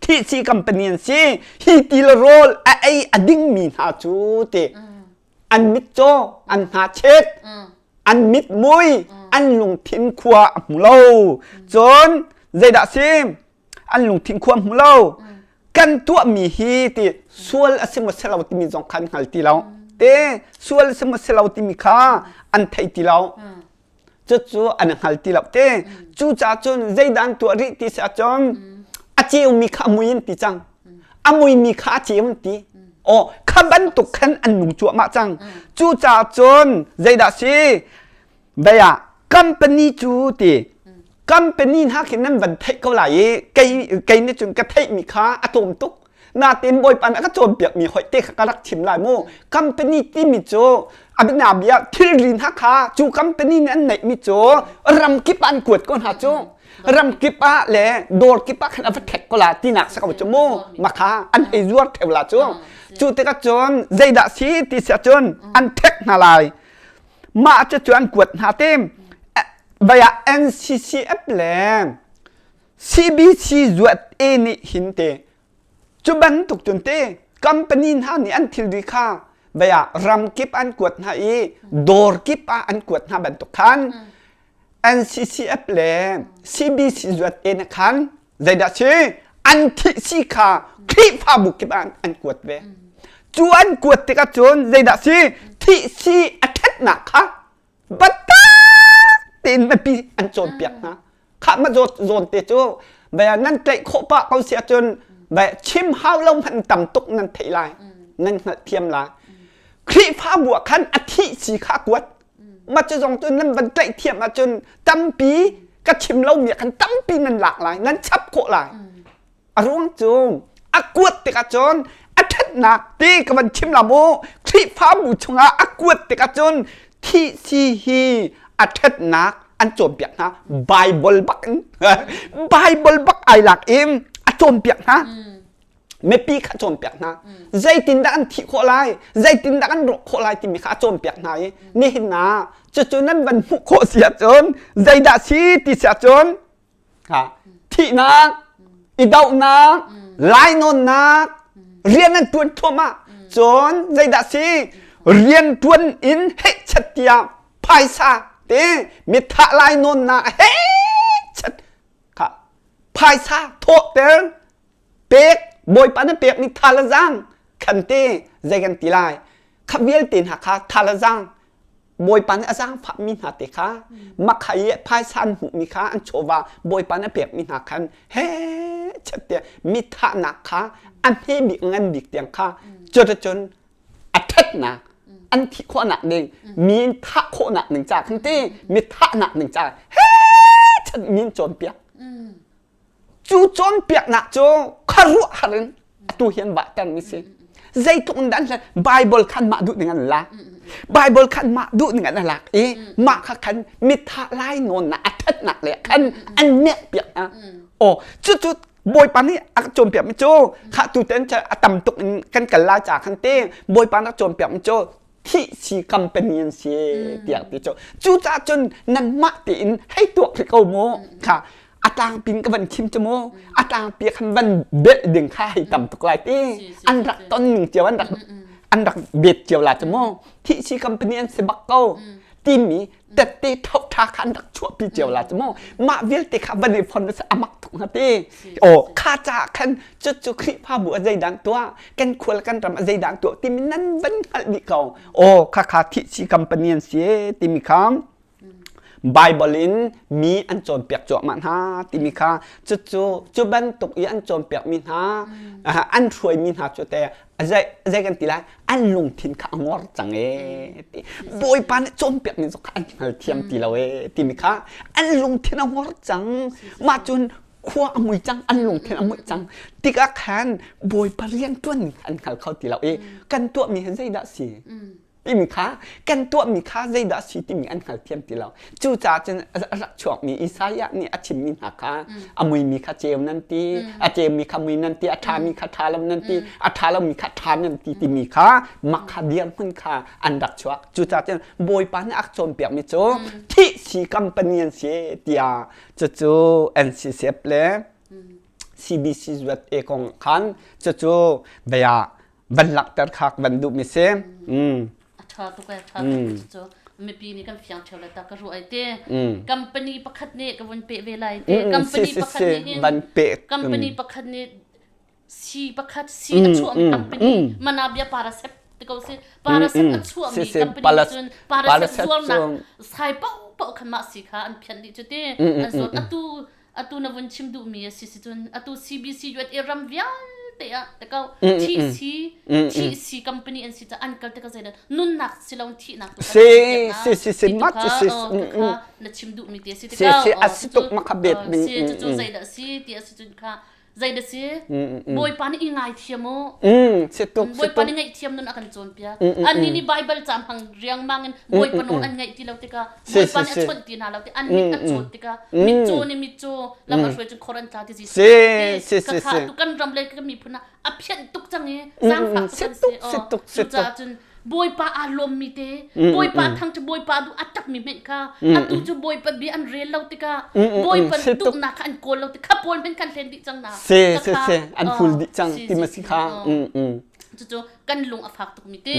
thihsi company an si hi ti le rawl a ei a dingmi hna cu ti an mit caw an hna chet an mit mui an lungthin khua a hmu lo cun zeidah si an lungthin khua hmu lo kan tuahmi hi ti sual a si maw si lo timi zong kha an hngal ti lo te sual a si maw si lo timi kha an thei ti lo cucu an hngal ti lo te cucaah cun zeidah an tuah rih ti si ahcun a ceumi kha a mui an ti cang a muimi kha a ceu an ti aw kha bantuk khan an nung cuahmah cang cucaah cun zeidah si vei ah company cu ti company hna khi nan van theih ko lai i kei kei nih cun ka theihmi kha a tlawm tuk Natin Bawipa nih a ka cawnpiakmi hoih te kha ka rak chim lai mu. Company timi cu a bianabia thilri hna kha cu company nih an neihmi cu ram kip ah an kuat ko hna cu. Ram kip ah le dawr kip ah khan a va ṭhek ko la tinak si ko cu mu. Mah kha an hei zuar ṭheo la cu. Cu tikah cun zeidah si ti si ahcun an ṭhek hna lai. Mah cu cu an kuat hna te. Vai ah NCCF le CBC zuat e nih hin te cu bantuk cun te company hna nih an thilri kha vei ah ram kip an kuat hna i dawr kip ah an kuat hna bantuk khan NCCF le CBC zuat e na khan zeidah si an thih si kha Khrihfabu kip ah an kuat ve cu an kuat tikah cun zeidah si thih si a ṭhatnak kha biatak tein mipi an cawnpiak hna. Khah ma zawt zawn te cu bia nan tlaih khawh pah ko si ahcun bia chim hau lo hmanh tam tuk nan theih lai. Nan hngalhthiam lai. Khrihfabu ah khan a thih si kha kuat. Ma cu zong cu nan van tlaih thiam ahcun tampi ka chim lomi ah khan tampi nan lak lai, nan chap khawh lai. A ruang cu a kuat tikah cun a ṭhatnak ti ka van chim la mu Khrihfabu chungah a kuat tikah cun thih si hi a ṭhatnak an cawnpiak hna Bible bak in Bible bak ai lak in a cawnpiak hna mipi kha cawnpiak hna zeitindah an thih khawh lai zeitindah an rawh khawh lai timi kha a cawnpiak hna i nihin ah cucu nan van hmuh khawh si ahcun zeidah si ti si ahcun thihnak i dohnak lainawnnak rian an ṭuan thluahmah cun zeidah si rian ṭuan in hehchet tiah phaisa te mithah lainawnnak hehchet kha phaisa thawhter pek bawipa na pekmi tha le zaang khan te zei kan ti lai kha vialte hna kha tha le zaang Bawipa nih a zaangfahmi hna te kha makha i phaisa an hmuhmi kha an chawva Bawipa nih a pekmi hna khan he chet tiah mi thahnak kha a hme bik ngan bik tiang kha cuticun a ṭhatnak an thih khawhnak ding mi in thah khawhnak ding ca khan ti mi thahnak ding ca he chet mi in cawnpiak Cu cawnpiaknak cu khuaruahhar in atu hi an vahtermi si. Zeitluk in dah an Bible khan mah duh ning an lak. Bible khan mah duh ning an lak i mah kha khan mithah lai nawnnak a thatnak le khan an miak piak hna. Aw cucu Bawipa nih a ka cawnpiakmi cu kha tu ten a tam tuk in kan kal lai ca khan te Bawipa nih a cawnpiakmi cu thih si company an si tiah ti cu cucaah cun nanmah tein hei tuak rih ko mu kha a tlangpin ka van chim cu mu a tlangpi khan van belh ding kha hei tam tuk lai ti an rak ton ning cio an rak an rak bet cio la cu mu thih si company an si bak ko timi tette ṭha kha an rak chuahpi cio la cu mu mah vialte kha van i fon amak tuk hnga ti aw kha ca khan cucu Khrihfabu a zeidan tuah kan khual kan ram a zeidan tuah timi nan van hngalh dih ko aw kha kha thihsi company an si timi kha Bible in mi an cawnpiak cuahmah hna timi kha cucu cu bantuk i an cawnpiak mi hna an hruai mi hna cu te zei zei kan ti lai an lungthin kha a ngor cang e ti bawipa nih cawnpiak mi zong kha an hngal thiam ti lo e timi kha an lungthin a ngor cang mah cun khua a mui cang an lungthin a mui cang tikah khan bawipa rian tuan ning an hngal kho ti lo i kan tuahmi hi zeidah si timi kha kan tuahmi kha zeidah si timi an hngalthiam ti lo cucaah cun a rak chuakmi Isaiah nih a chimmi hna kha a muimi kha ceu nan ti a ceumi kha mui nan ti a ṭhami kha ṭha lo nan ti a ṭha lomi kha ṭha nan ti timi kha mak kha dirhmun kha an rak chuak cucaah cun Bawipa nih a cawnpiakmi cu thih si company an si tiah cucu NCCF le CBC zuat e kong khan cucu bia van langhter kha van duhmi si. Mm. A ṭha tuk e, ṭha tuk cu mipi nih kan fiang ṭheo le ta ka ruah ai te. Company pakhat nih ka vun peh ve lai te. Company pakhat nih hin van pe company pakhat nih si pakhat si a chuahmi company manabia parasep ti ko si parasep a chuahmi company cun parasep zuarnak sai pau pau khan mah si kha an phian dih cu ti an zuar atu atu na vun chim duhmi a si si cun atu CBC USA ram vialte ah te ko TC TC company an si ca an kal te ka zeidah nunnak silon thihnak tu si si si si ma si si na chim duhmi te si te ko si a si tuk ma kha bet ning si cu zeidah si ti a si cun kha zeidah si Bawipa nih i ngaithiam u Bawipa nih ngaihthiam nun a kan cawnpiak annih nih Bible ca hmang riangmang in Bawipa nawl an ngaih ti lo tikah Bawipa nih a chawnh ti hna lo ti an mit a cawt tikah mitcaw nih mitcaw lam a hruai cun khor an tla ti Jesuh ka kha tu kan ram le kan miphun ah a phianh tuk cang i zaangfak tuk kan si cucaah cun Bawipa aa lawmmi te Bawipa thang cu Bawipa duh a takmi hmenh kha atu cu Bawipa bia an rel lo tikah Bawipa duhnak kha an kawl lo tik kha pawl hmenh kan hlen dih cang na se se se an hul dih cang ti ma si kha cucu kan lung a fak tukmi te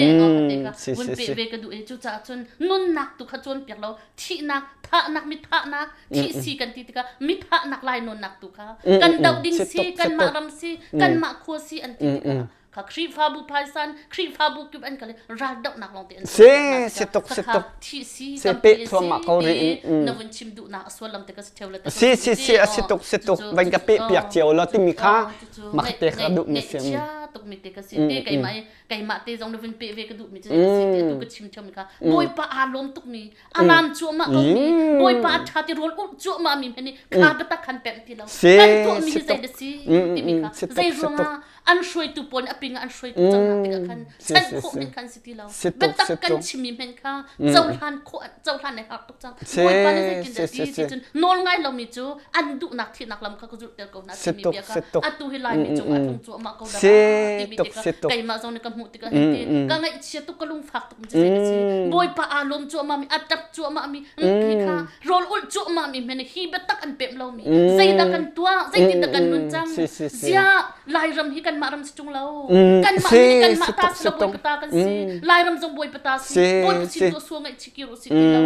te kha vun pe ve ka duh i cucaah cun nunnak tu kha cawnpiak lo thihnak thahnak mi thahnak thih si kan ti tikah mi thahnak lai nawnnak tu kha kan doh ding si kanmah ram si kanmah khua si an ti tikah. Kha Khrihfabu phaisan Khrihfabu kip an kal ral dohnak lawng te an si si tuk si tuk thi si si pe thluahmah ko ri na vun chim duhnak a sual lam te ka si theu le si si si a si tuk si tuk van ka pe piak cio lo timi kha mak te kha duh mi sim chia tuk mi te ka si te keimah keimah te zong na vun pe ve ka duh mi cu si te tu ka chim theo mi kha bawipa aa lawm tuk mi a lam cuahmah ko mi bawipa a ṭha ti rawl ulh cuahmah mi hmanh nih kha biatak khan pemh ti lo kan tuah mi hi zei da si timi kha zei ruangah an hruaitu pawl nih a ping ah an hruaitu cang hna tikah khan chan khawh men khan si ti lo biatak kan chimmi men kha cohlan khawh cohlan le har tuk cang bawipa nih zeitin dah ti ti cun nawl ngai lomi cu an duhnak thihnak lam kha ka zulhter ko hna timi bia kha atu hi laimi cung ah tlung cuahmah ko dah timi te kha keimah zong nih ka hmuh tikah hin ti ka ngaihchia tuk ka lungfak tuk mi cu si bawipa aa lawm cuahmah mi a ṭap cuahmah mi hi kha rawl ulh cuahmah mi hmanh hi biatak an pemh lomi zeidah kan tuah zeitindah kan nun cang ziah Lairam hi kanmah ram si ṭung lo kanmah nih kanmah ta si lo bawipa ta kan si Lairam zong bawipa ta si bawipa sin tu sual ngaih chikir u si ti lo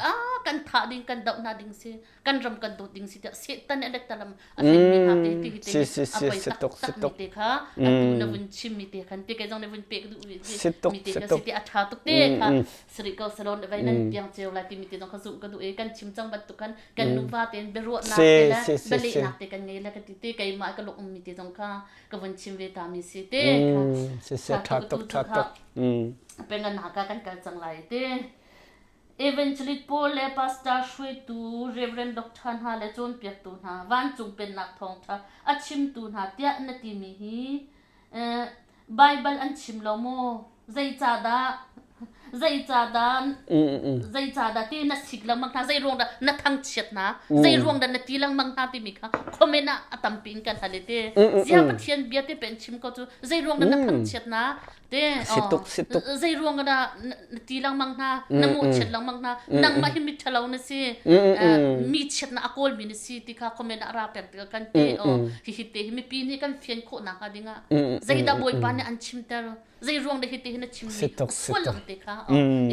ah kan thah ding kan doh hna ding si kan ram kan dawt ding si tiah Satan nih a lettalam a hlenmi hna te ti hi te a poi taktak mi te kha atu na vun chim mi te khan te kei zong na vun pek duh mi te kha si te a ṭha tuk te kha sari ko salon vai nan piang ceu lai timi te zong kha zumh ka duh i kan chim cang bantuk khan kan nuva tein biaruahnak te le bialehnak te kan ngei le ka ti te keimah ka lung ummi te zong kha ka vun chim ve ta mi si te kha si si ṭha tuk ṭha tuk pengan haka kan kal cang lai te Evangelist pawl le pastor hruaitu Reverend Doctor hna le cawnpiaktu hna vancung pennak thawngṭha a chimtu hna tiah na timi hi Baibal an chim lo maw? Zeicahdah zeicahdah zeicahdah ti na sik lengmang hna zei ruang dah na thangchiat hna zei ruang dah na ti lengmang hna timi kha comment ah a tampi in kan hal i te zia Pathian bia te pen chim ko cu zei ruang dah na thangchiat hna te situk situk zei ruang dah na ti lengmang hna na mawhchiat lengmang hna nangmah hi mi ṭhalo na si mi chiatnak a kawlmi na si ti kha comment ah ra pek tikah kan ti hihi te hi mipi nih kan fian khawh nakhnga dingah zeidah bawipa nih an chimter zei ruang dah hi te hi na chimmi sullam te kha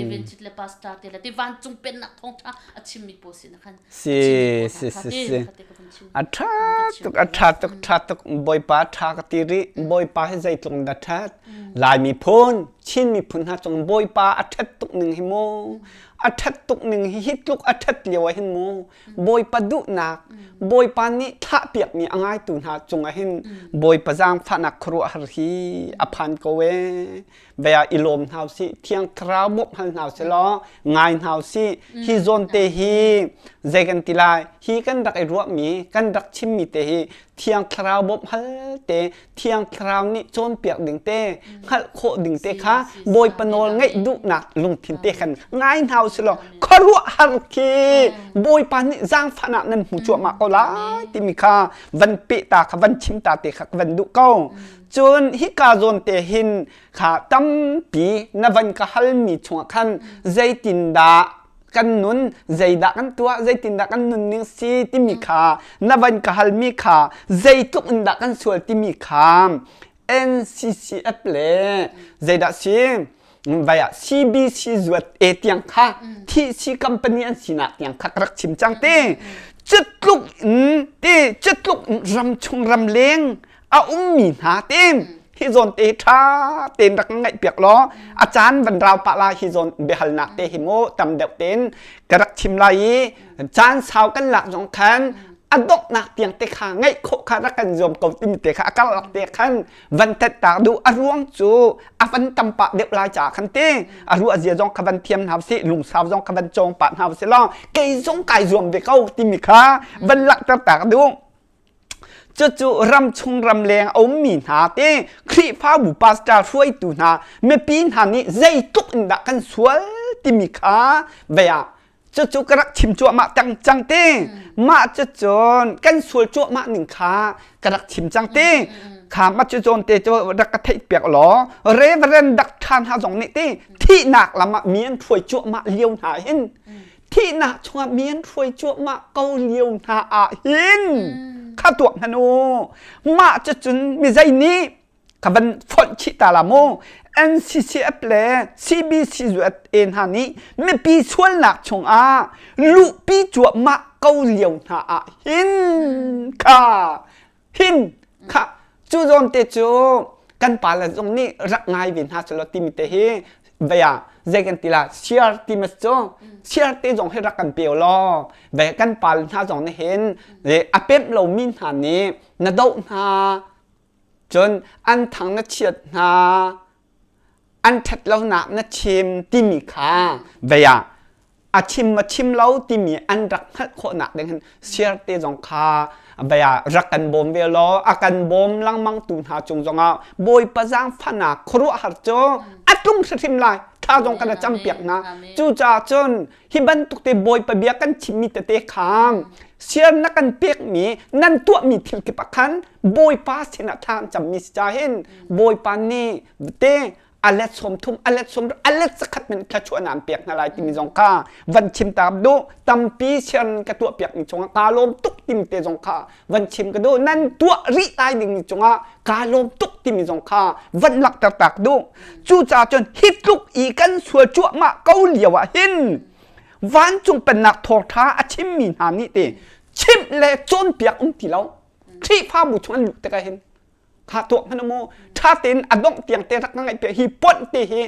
evangelist le pastor te le ti vancung pennak thawngṭha a chimmi pawl sin khan si si si si a ṭha tuk a ṭha tuk ṭha tuk bawipa ṭha ka ti rih bawipa hi zeitluk in dah ṭhat lai miphun Chin miphun hna cung bawipa a ṭhat tuk ning hi mu a ṭhat tuk ning hi hi tluk a ṭhat lio ah hin mu Bawipa duhnak Bawipa nih thlahpiakmi a ngaitu hna cungah hin Bawipa zaangfahnak khuaruahhar hi a phan ko ee vei ah i lawm hna usih thiang thlarau bawmh hal hna usih law ngai hna usih hi zawn te hi zei kan ti lai hi kan rak i ruahmi kan rak chimmi te hi thiang thlarau bawmh hal te thiang thlarau nih cawnpiak ding te hngalh khawh ding te kha Bawipa nawl ngaih duhnak lungthin te khan ngai hna usih law khuaruahhar khi Bawipa nih zaangfahnak nan hmu cuahmah ko lai timi kha van peh ta kha van chim ta te kha ka van duh ko cun hika zawn te hin kha tampi na van ka halmi chungah khan zeitindah kan nun zeidah kan tuah zeitindah kan nun ning si timi kha na van ka halmi kha zeitluk in dah kan sual timi kha NCCF le zeidah si vai ah CBC zuat e tiang kha TC company an sinak tiang kha ka rak chim cang te cutluk in te cutluk in ram chung ram leng a ummi hna te hi zawn te ṭha tein rak ngaih piak law a caan van rau pah la hi zawn biahalnak te hi mu tam deuh tein ka rak chim lai i caan sau kan lak zong khan a donghnak tiang te kha ngaih khawh kha rak kan zuam ko timi te kha a karlak te khan van tet tak duh a ruang cu a van tam pah deuh lai ca khan te a ruah zia zong kha van thiam hna sih lungsau zong kha van cawng pah hna sih law kei zong kai zuam ve ko timi kha van langhter tak duh Cucu ramchung ramleng a ummi hna te Khrihfabu pastor hruaitu hna mipi hna nih zeitluk in dah kan sual timi kha vei ah cucu ka rak chim cuahmah tang cang te mah cucun kan sual cuahmah ning kha ka rak chim cang te kha mah cu zawn te cu rak ka theih piak law Reverend dak ṭhan hna zong nih te thihnak lam ah mi an hruai cuahmah lio hna hin thihnak chungah mi an hruai cuahmah ko lio hna ah hin kha tuak hmanh u mah cucun mi zei nih ka van fonh chih ta la mu NCCF le CBC USA hna nih mipi sualnak chungah luhpi cuahmah ko lio hna ah hin kha hin kha cu zawn te cu. Kan pa le zong nih rak ngai ve hna selaw timi te hi vei ah zei kan ti la share ti mas cu share te zong hi rak kan pe law ve kan pa le hna zong nih hin a pemh lomi hna nih na doh hna cun an thang na chiat hna an ṭhat lonak na chim timi kha vei ah a chim a chim lo timi an rak hngalh khawhnak ding hin share te zong kha vei ah rak kan bawm ve law a kan bawm lengmang tu hna cung zongah Bawipa zaangfahnak khuaruahhar cu a tlung hrimhrim lai tha zong kan cam piak hna cucaah cun hi bantuk te Bawipa bia kan chimmi tete kha share na kan pekmi nan tuahmi thil kip ah khan Bawipa sinah thla an cammi si ca hin Bawipa nih te a let 30 a let 30 a let zakhat men thluachuah an pek hna lai timi zong kha van chim ta duh tampi share ka tuah piak mi cungah kaa lawm tuk timi te zong kha van chim ka duh nan tuah rih lai ding mi cungah kaa lawm tuk timi zong kha van langhter tak duh cucaah cun hi tluk i kan sual cuahmah ko lio ah hin vancung pennak thawngṭha a chimmi hna nih te chimh le cawnpiak um ti lo Khrihfabu chung an luh tikah hin kha tuah hmanh mu ṭha tein a dongh tiang te rak ka ngaih piak hi ponh te hi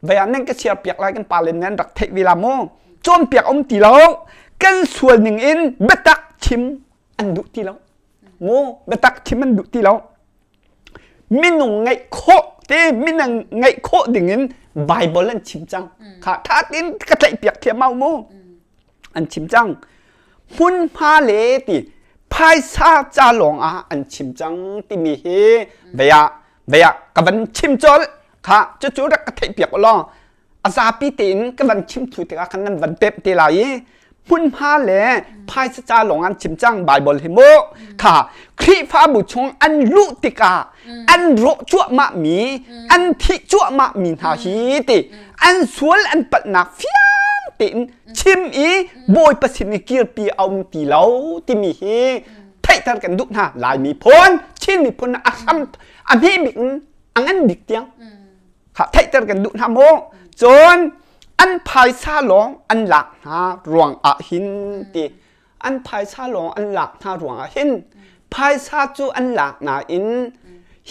vei nan ka share piak lai kan pa le nan rak theih ve la mu cawnpiak um ti lo kan sual ning in biatak chim an duh ti lo mu biatak chim an duh ti lo minung ngaih khawh te minung ngaih khawh ding in Bible an chim cang kha ṭha tein ka tlaih piak thiam au mu an chim cang hmunhma le ti phaisa ca lawng ah an chim cang timi hi vei ah vei ah ka van chim colh kha cucu rak ka theih piak law a zapi tein ka van chim thu tikah khan nan van pep te lai i hmunhma le phaisa ca lawng an chim cang Bible hi mu kha Khrihfabu chung an luh tikah an rawh cuahmah mi an thih cuahmah mi hna hi ti an sual an palhnak fiang tein chim i Bawipa sin i kirpi a um ti lo timi hi theihter kan duh hna Lai miphun Chin miphun a hram a hme bik in a ngan bik tiang kha theihter kan duh hna mu cun an phaisa lawng an lak hna ruang ah hin ti an phaisa lawng an lak hna ruang ah hin phaisa cu an lak nain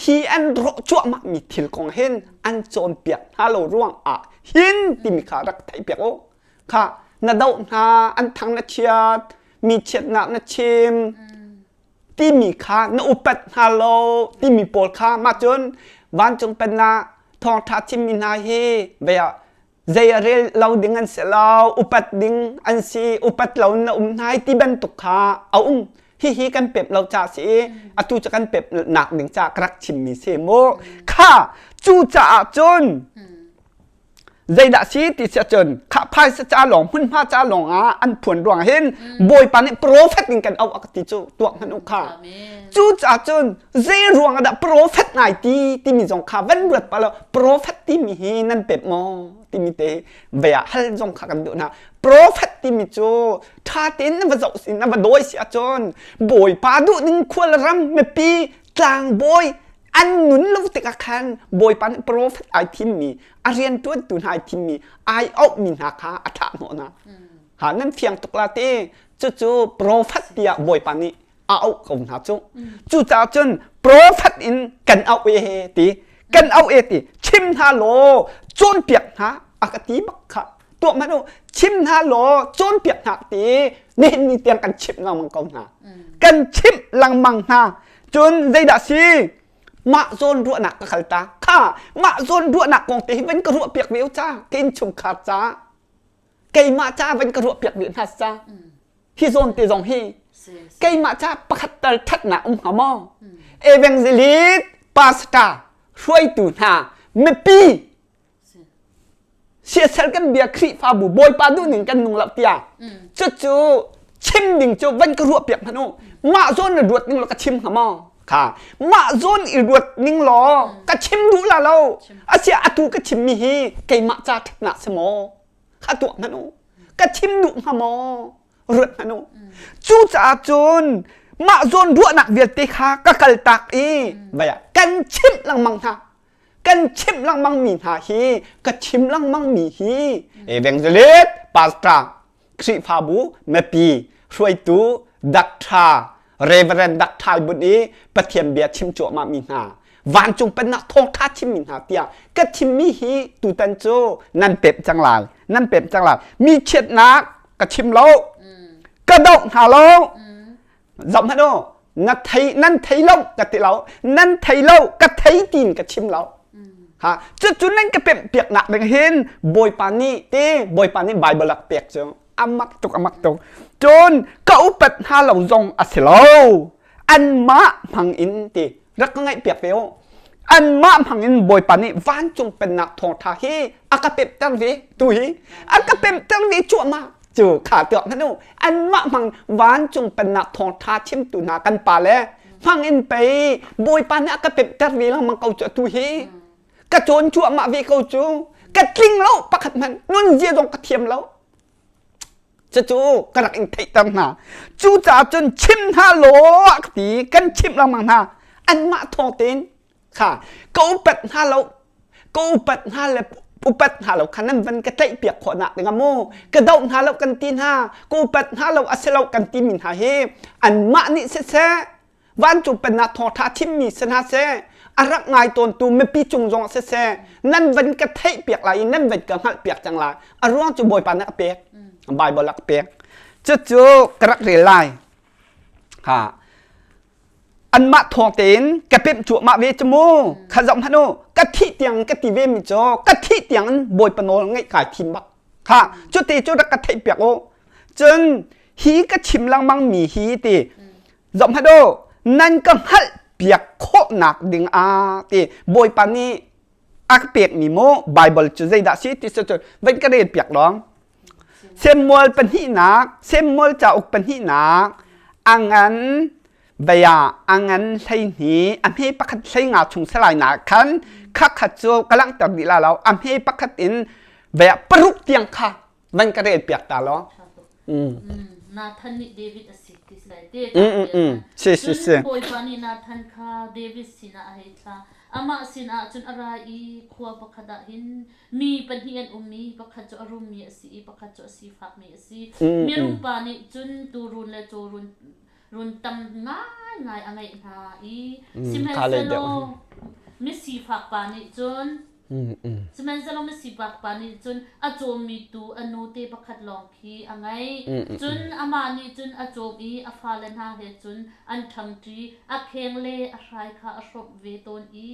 hi an rawh cuahmah mi thil kong hin an cawnpiak hna lo ruang ah hin timi kha rak theihpiak u kha na doh hna an thang na chiat mi chiatnak na chim timi kha na upat hna lo timi pawl kha mah cun vancung pennak thawngṭha chimmi hna hi vei ah zei a rel lo ding an si lo upat ding an si upat lo na um hna ti bantuk kha a um hihi kan pep lo ca si atu cu kan pep nak ding ca ka rak chimmi si mu kha cu caah cun zeidah si ti si cun kha phaisa ca lawng hmunhma ca lawng ah an phuan ruang hin bawipa nih prophet in kan auh a ka ti cu tuak hmanh u kha cu caah cun zei ruang ah dah prophet ngai ti timi zong kha van ruat pa lo prophet timi hi nan pep maw timi te vei ah hal zong kha kan duh hna prophet timi cu ṭha tein na va zoh si na va dawi si ahcun bawipa duh ning khual ram mipi tlangbawi an nun lo tikah khan bawipa nih prophet ai thimmi a rianṭuantu hna ai thimmi ai auhmi hna kha a thah hnawh hna ha nan fiang tuk la ti cucu prophet tiah bawipa nih a auh ko hna cu cucaah cun prophet in kan auh e ti kan auh e ti chim hna law cawnpiak hna a ka ti bak kha tuah hmanh u chim hna law cawnpiak hna ti nihin ni tiang kan chimh lengmang ko hna kan chimh lengmang hna cun zeidah si mah zawn ruahnak ka khal ta kha mah zawn ruahnak kong te hi van ka ruah piak ve u ca ka innchungkhar ca keimah ca van ka ruah piak ve hna ca hi zawn te zong hi keimah ca pakhat tal ṭhatnak um hnga maw evangelist pastor hruaitu hna mipi siasal kan bia Khrihfabu Bawipa duhning kan nung lo tiah cucu chim ding cu van ka ruah piak hmanh u mah zawn na ruat ning law ka chim hnga maw kha mah zawn i ruat ning law ka chim duh la lo asia atu ka chimmi hi keimah ca ṭhatnak si maw kha tuah hmanh u ka chim duh hnga maw ruat hmanh u cucaah cun mah zawn ruahnak vialte kha ka kaltak i vai ah kan chimh lengmang hna kan chimh lengmang mi hna hi ka chim lengmang mi hi evangelist pastor Khrihfabu mipi hruaitu doctor Reverend Dr. Bun i Pathian bia chim cuahmah mi hna. Vancung pennak thawngṭha chimmi hna tiah ka chimmi hi tutan cu nan pemh cang lai. Nan pemh cang lai. Mi chiatnak ka chim lo. Ka doh hna lo. Zoh hmanh u. Na thei nan thei lo ka ti lo. Nan thei lo ka thei tiin ka chim lo. Ha cucu nan ka pemh piak nak ding hin Bawipa nih te Bawipa nih Bible a pek cu amak tuk amak tuk. Cun ka upat hna lo zong a si lo. Anmah hmang in ti rak ka ngaih piak ve u. Anmah hmang in Bawipa nih vancung pennak thawngṭha hi a ka pemhter ve tu hi a ka pemhter ve cuahmah cu kha tuah hmanh u anmah hmang vancung pennak thawngṭha chimtu hna kan pa le hmang in pei Bawipa nih a ka pemhter ve lengmang ko cu atu hi ka cawn cuahmah ve ko cu ka tling lo pakhat hmanh nunzia zong ka thiam lo Cucu ka rak in theihter hna. Cucaah cun chim hna law ka ti kan chimh lengmang hna. Anmah thawng tein kha ka upat hna lo ka upat hna le upat hna lo kha nan van ka tlaih piak khawh nak ding ah mu ka doh hna lo kan ti hna ka upat hna lo a si lo kan ti mi hna hi anmah nih siseh vancung pennak thawngṭha chimmi si hna seh a rak ngai tawntu mipi cung zong siseh nan van ka theih piak lai i nan van ka hngalh piak cang lai a ruang cu bawipa nih a pek Bible a ka pek cucu ka rak rel lai ha anmah thawng tein ka pemh cuahmah ve cu mu kha zoh hmanh u ka thih tiang ka ti ve mi cu ka thih tiang in bawipa nawl ngaih kai thim bak kha cuti cu rak ka theih piak u cun hi ka chim lengmang mi hi ti Zohhmanh u, nan ka hngalh piak khawhnak ding ah ti Bawipa nih a ka pekmi mu Bible cu zeidah si ti cu van ka rel piak lawng. Samuel pahnihnak, Samuel cauk pahnihnak, a ngan vei ah a ngan 12, a hme pakhat 15 chung salai nak khan khakhat cu ka langhter dih la lo, a hme pakhat in vei ah paruk tiang kha van ka rel piak ta law. Nathan nih David a sik ti si lai te. Si si si. Cun Bawipa nih Nathan kha David sinah a hei thlah. Amah sinah cun a ra i khua pakhat ah hin mi pahnih an um i pakhat cu a rummi a si i pakhat cu a sifakmi a si. Mirum pa nih cun tuurun le cawrun run tam ngaingai a ngeih hna i sihmanhsehlaw misifak pa nih cun Sihmanhsehlaw misifak pa nih cun a cawmmi tuu a nute pakhat lawng khi a ngeih. Cun amah nih cun a cawm i a fale hna he cun an ṭhangṭi, a kheng le a hrai kha a hrawmh ve tawn i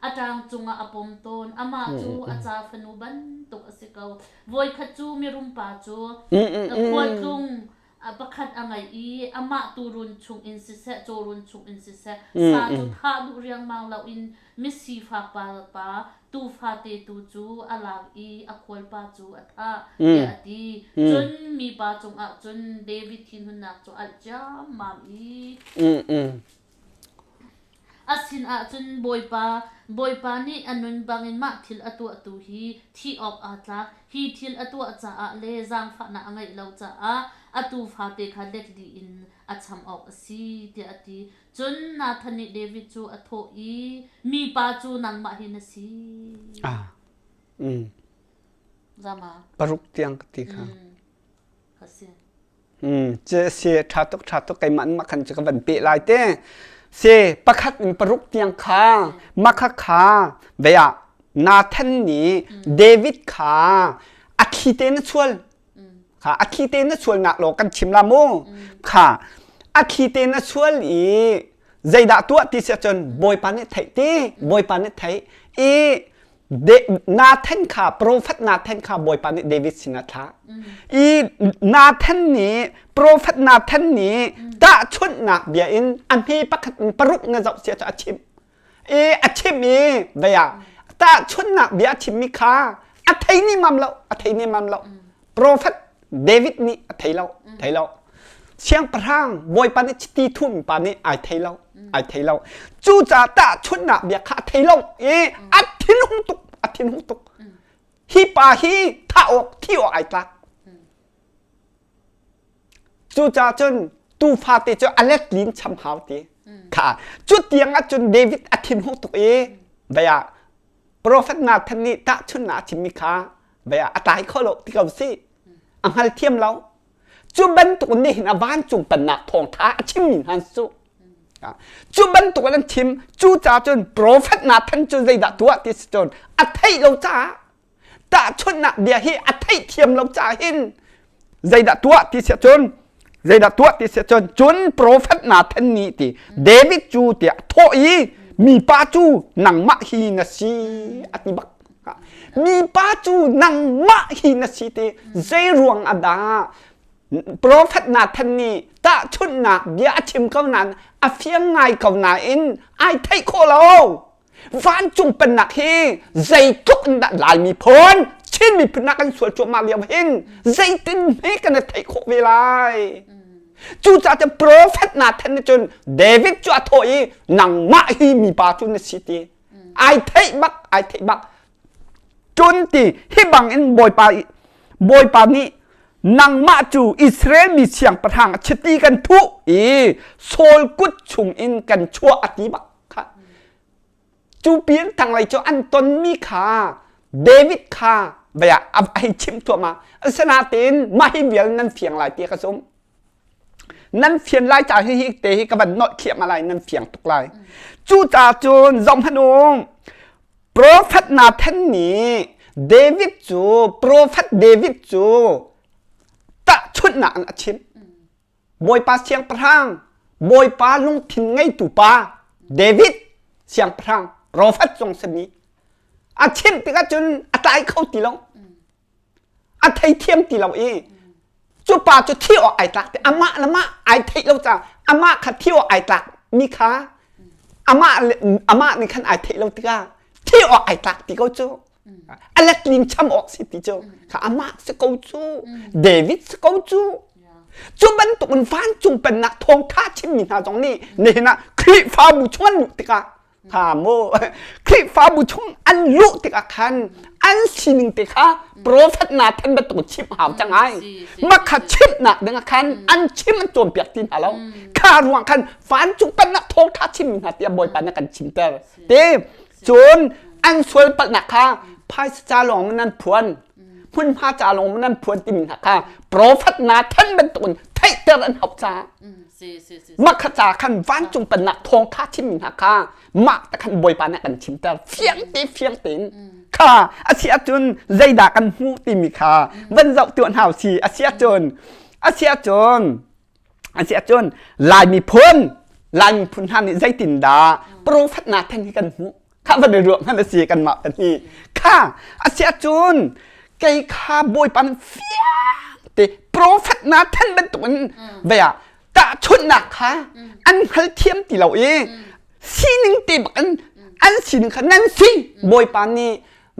a ṭang cungah a pom tawn. Amah cu a ca fanu bantuk a si ko. Voikhat cu mirum pa cu khualtlung pakhat a ngei i amah tuurun chungin siseh cawrun chungin siseh sa cu thah duh riangmang loin misifak pa pa tuufate tu cu a lak i a khualpa cu a thah tiah a ti. Cun mipa cungah cun David thinhunnak cu alh ciammam i A sinah cun Bawipa, Bawipa nih a nun bangin mah thil a tuahtu hi thih awk aa tlak. Hi thil a tuah caah le zaangfahnak a ngeih lo caah a tuufate kha let li in a cham awk a si, tiah a ti. Cun Nathan nih David cu a thawh i, Mipa cu nangmah hi na si. Ah, mm. Zama. Paruk tiang ka ti kha. Mm. Ka si. Si ṭha tuk ṭha tuk keimah mah khan cu ka van peh lai te. Si pakhat in paruk tiang kha makha kha vei ah Nathan nih David kha a thli te na chual kha a thli te na chual nak law kan chim la mu kha a thli te na chual i zeidah tuah ti si ahcun Bawipa nih theih ti Bawipa nih theih i Nathan kha profet Nathan kha Bawipa nih David sinah thlah. I Nathan nih profet Nathan nih tahchunhnak bia in a hme pakhat in paruk na zoh sia cu a chimh. I a chimh i vei ah tahchunhnak bia a chimmi kha a thei ni mam lo a thei ni mam lo. Profet David nih a thei lo thei lo siangpahrang bawipa nih chiti thum pa nih ai thei lo ai thei lo cucaah tahchunhnak bia kha a thei lo i a thinhung tuk a thinhung tuk hi pa hi thah awk thi awk ai tlak cucaah cun tuufa te cu a let lin cham hau ti kha cu tiang ah cun David a thinhung tuk i vei ah Profet Nathan nih tahchunhnak a chimmi kha vei ah a tlai kho lo ti ko si a hngalthiam lo cu bantuk nih hin a vancung pennak thawngṭha a chimmi hna cu. Cu bantuk an chim cu ca cun profet Nathan cu zeidah tuah ti si cun a theih lo caah tahchunhnak bia hi a theihthiam lo caah hin zeidah tuah ti si cun zeidah tuah ti si cun cun profet Nathan nih ti David cu tiah thawh i mipa cu nangmah hi na si a ti bak mipa cu nangmah hi na si ti zei ruang ah dah Profet Nathan nih tahchunhnak bia a chim ko nain a fiang ngai ko nain ai theih khawh lo. Vancung pennak hi zeitluk in dah Lai miphun, Chin miphun ah kan sual cuahmah lio hin zeitin hme kan i theih khawh ve lai. Cucaah cun profet Nathan nih cun David cu a thawh i nangmah hi mipa cu na si ti. Ai theih bak, ai theih bak. Cun ti hi bangin Bawipa Bawipa nih nangmah cu Israel mi siangpahrang chiti kan thuh i Saul kut chungin kan chuah a ti bak kha. Cu pin tanglei cu an tonmi kha David kha bia a hei chimh thuahmah. Asinain mah hi vial nan fiang lai ti ka zumh. Nan fian lai ca hi hi te hi ka van nolh thliahmah lai nan fiang tuk lai. Cucaah cun zohhmanh u Prophet Nathan nih David cu Prophet David cu tahchunhnak in a chimh. Bawipa siangpahrang, Bawipa lungthin ngeitu pa David siangpahrang prophet zong simi a chimh tikah cun a tlai kho ti lo. A theithiam ti lo i cu pa cu thi awk ai tlak ti amah le mah ai theih lo caah amah kha thi awk ai tlak mi kha amah amah nih khan ai theih lo tikah thi awk ai tlak ti ko cu a letling cham awk si ti cu kha amah si ko cu David si ko cu cu bantuk in vancung pennak thawngtha chimmi hna zong nih nihin ah Khrihfabu chung an luh tikah Ha mu Khrihfabu chung an luh tikah khan an sining te kha prophet Nathan bantuk chimh hau cang ai. Mah kha chimhnak ding ah khan an chim an cawnpiak ti hna lo. Kha ruang khan vancung pennak thawngtha chim hna tiah Bawipa nih kan chimter. Te cun an sual palhnak kha phaisa ca lawng nan phuan hmunhma ca lawng nan phuan timi hna kha prophet Nathan bantuk in theihter an hauh caah mah kha ca khan vancung pennak thawngtha chimmi hna kha mah te khan bawipa nih kan chimter fiang te fiang tein kha a si ahcun zeidah kan hmuh timi kha van zoh tuah hna si a si ahcun a si ahcun a si ahcun Lai miphun Lai miphun hna nih zeitindah profet Nathan hi kan hmuh kha van i ruah hmanh a si kanmah kan hi kha a si ahcun kei kha bawipa nih fiang te profet Nathan bantuk in vei ah tahchunhnak kha an hngalthiam ti lo i sining te bak in an sining kha nan si bawipa nih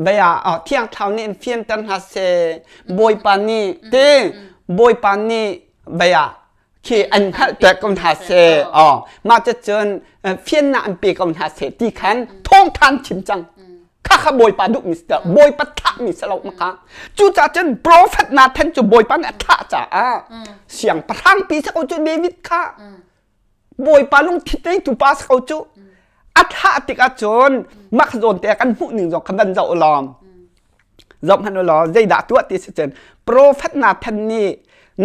vei ah thiang thlarau nih in fianter hna seh bawipa nih te bawipa nih vei ah khi an hngalhter ko hna seh aw mah cucun fiannak an pe ko hna seh ti khan thawngthan chim cang kha kha bawipa duhmi si bawipa thahmi si lo maka cucaah cun prophet Nathan cu bawipa nih a thah caah siangpahrang pi si ko cu David kha bawipa lungthit ngeitu pa si ko cu a thah tikah cun mah zawn te kan hmuh ning zong kha van zoh law Zoh hmanh u law zeidah tuah ti si cun profet Nathan nih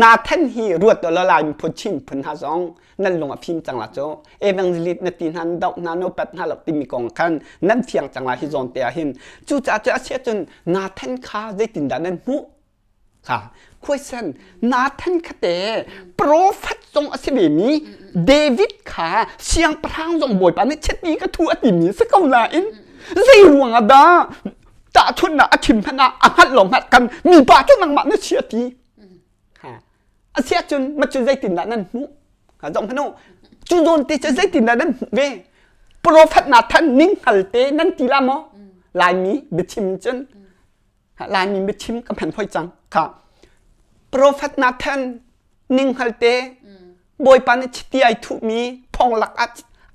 Nathan hi ruat u law Lai miphun Chin miphun hna zong nan lung a fim cang la cu evangelist na ti hna na doh hna na upat hna lo timi kong khan nan fiang cang la hi zawn te ah hin cucaah cu a si ahcun Nathan kha zeitindah nan hmuh Kha question Nathan kha te prophet zong a si ve mi David kha siangpahrang zong Bawipa nih chiti ka thu a timi si ko nain zei ruang ah dah tahchunhnak a chim hmanh ah a hngalh lo hngalh kan mipa cu nangmah na si a ti ha a si ahcun ma cu zeitindah nan hmuh ha zong hmanh u cu zawn te cu zeitindah nan hmuh ve prophet Nathan ning hngal te nan ti la maw Laimi biachim cun Laimi biachim ka hman hoi cang kha Prophet Nathan ninghngal te Bawipa nih chiti ai thuhmi phonglak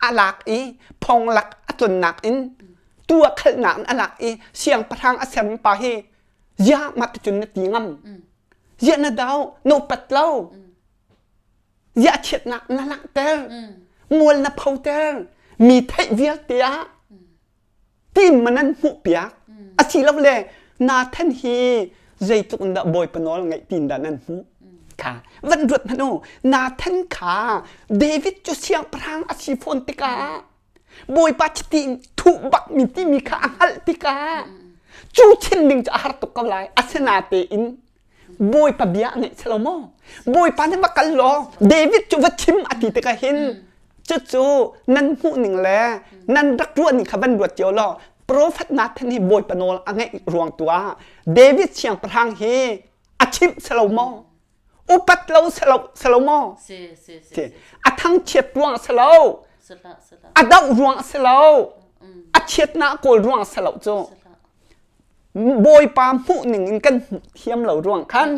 a lak i phonglak a tlonnak in tu a khalhnak in a lak i siangpahrang a sermi pa hi ziah mah ticun na ti ngam ziah na dau na upat lo ziah chiatnak na langhter mual na photer mi theih vialte ah Tim man an hmuhpiak asilole Nathan hi zeitluk in dah Bawipa nawl ngaih tin dah nan hmuh? Kha van ruat hmanh u Nathan kha David cu siangpahrang a si fawn tikah Bawipa chiti in thuh bakmi timi kha a hngalh tikah cu chim ding cu a har tuk ko lai. Asinatein Bawipa bia a ngaih lo maw? Bawipa nih va kal law David cu va chim a ti tikah hin cucu nan hmuh ning le nan rak ruah ning kha van ruat cio law Profet Nathan hi Bawipa nawl a ngaih ruang tu ah David siangpahrang hi a chimh si lo maw? Upat lo si lo si lo maw? A thangchiat ruang si lo. A doh ruang si lo. A chiatnak kawl ruang si lo cu. Bawipa hmuh ning in kan hmuh thiam lo ruang khan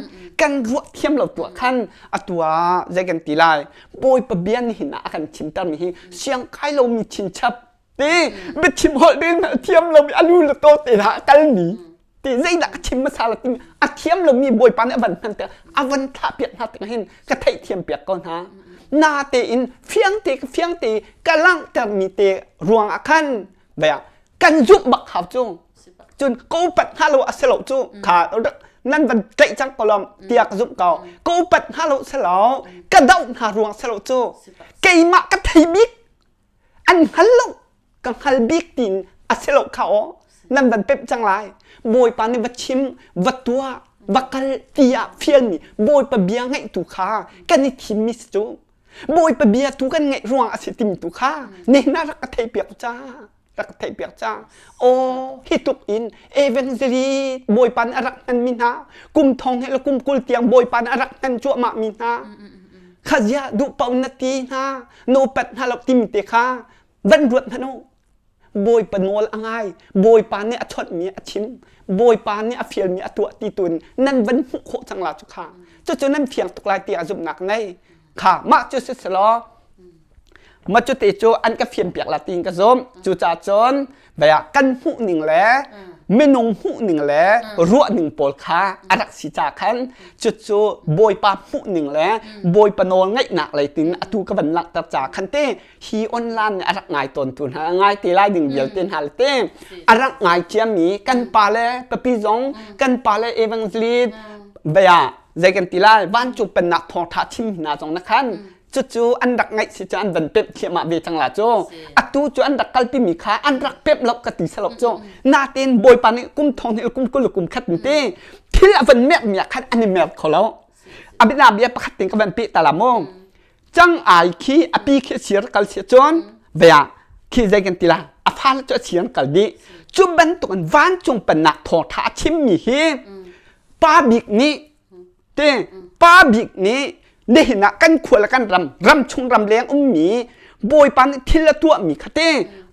kan ruah thiam lo tuah khan atu ah zei kan ti lai Bawipa bia nihin ah a kan chimter mi hi siang kai lomi chinchap ti biachim holh ding thiam lomi a lu le to te hna kal mi ti zeidah ka chim hmasa la timi a thiam lomi Bawipa nih a van hman te a van thlah piak hna tikah hin ka theihthiam piak ko hna na tein fiang te fiang te ka langhter mi te ruang ah khan baya kan zumh bak hau cu cun ka upat hnga lo a si lo cu kha nan van tlaih cang ko lom tiah ka zumh ko ka upat hnga lo si lo ka doh hna ruang si lo cu keimah ka thei bik an hngal lo ka hngal bik tiin a si lo kha aw nan van pemh cang lai bawipa nih va chim va tuah va kal tiah fialmi bawipa bia ngaih tu kha kan i thimmi si cu Bawipa bia tu kan ngaih ruang a si timi tu kha nihin ah rak ka theih piak ca rak ka theih piak ca aw hi tuk in evangelist Bawipa nih a rak hman mi hna kum thong he le kum 20 tiang Bawipa nih a rak hman cuahmah mi hna kha zia duh paoh na ti hna na upat hna lo timi te kha van ruat hmanh u Bawipa nawl a ngai Bawipa nih a chawnhmi a chim Bawipa nih a fialmi a tuah ti tu in nan van hmuh khawh cang la cu kha cucu nan fiang tuk lai tiah zumhnak ngei kha mah cu si selaw mah cu te cu an ka fian piak la tiin ka zumh cucaah cun baya kan hmuh ning le minung hmuh ning le ruah ning pawl kha a rak si ca khan cucu Bawipa hmuh ning le Bawipa nawl ngaihnak lei tin atu ka van langhter ca khan te hi online nih a rak ngai tawntu hna ngai te lai ding vialte hna le te a rak ngai ciami kan pa le papi zong kan pa le evangelist bia zei kan ti lai vancung pennak thawngtha chim hna zong na khan cucu an rak ngaih si cu an van pemh thliahmah ve cang la cu atu cu an rak kalpi mi kha an rak pemh lo ka ti salo cu natin bawipa nih kum thong hnih kum 20 kum khat te thil a van merh mi ah khan an i mer kho lo abina bia pakhat ting ka van pe ta la mu Cang ai khi a pi khi a sir kal si cun vea khi zei kan ti la a fa cu a sir kal dih cu bantuk in vancung pennak thawngtha a chimmi hi pa bik nih te pa bik nih nihin ah kan khua le kan ram ram chung ram leng ummi bawipa nih thil a tuahmi kha te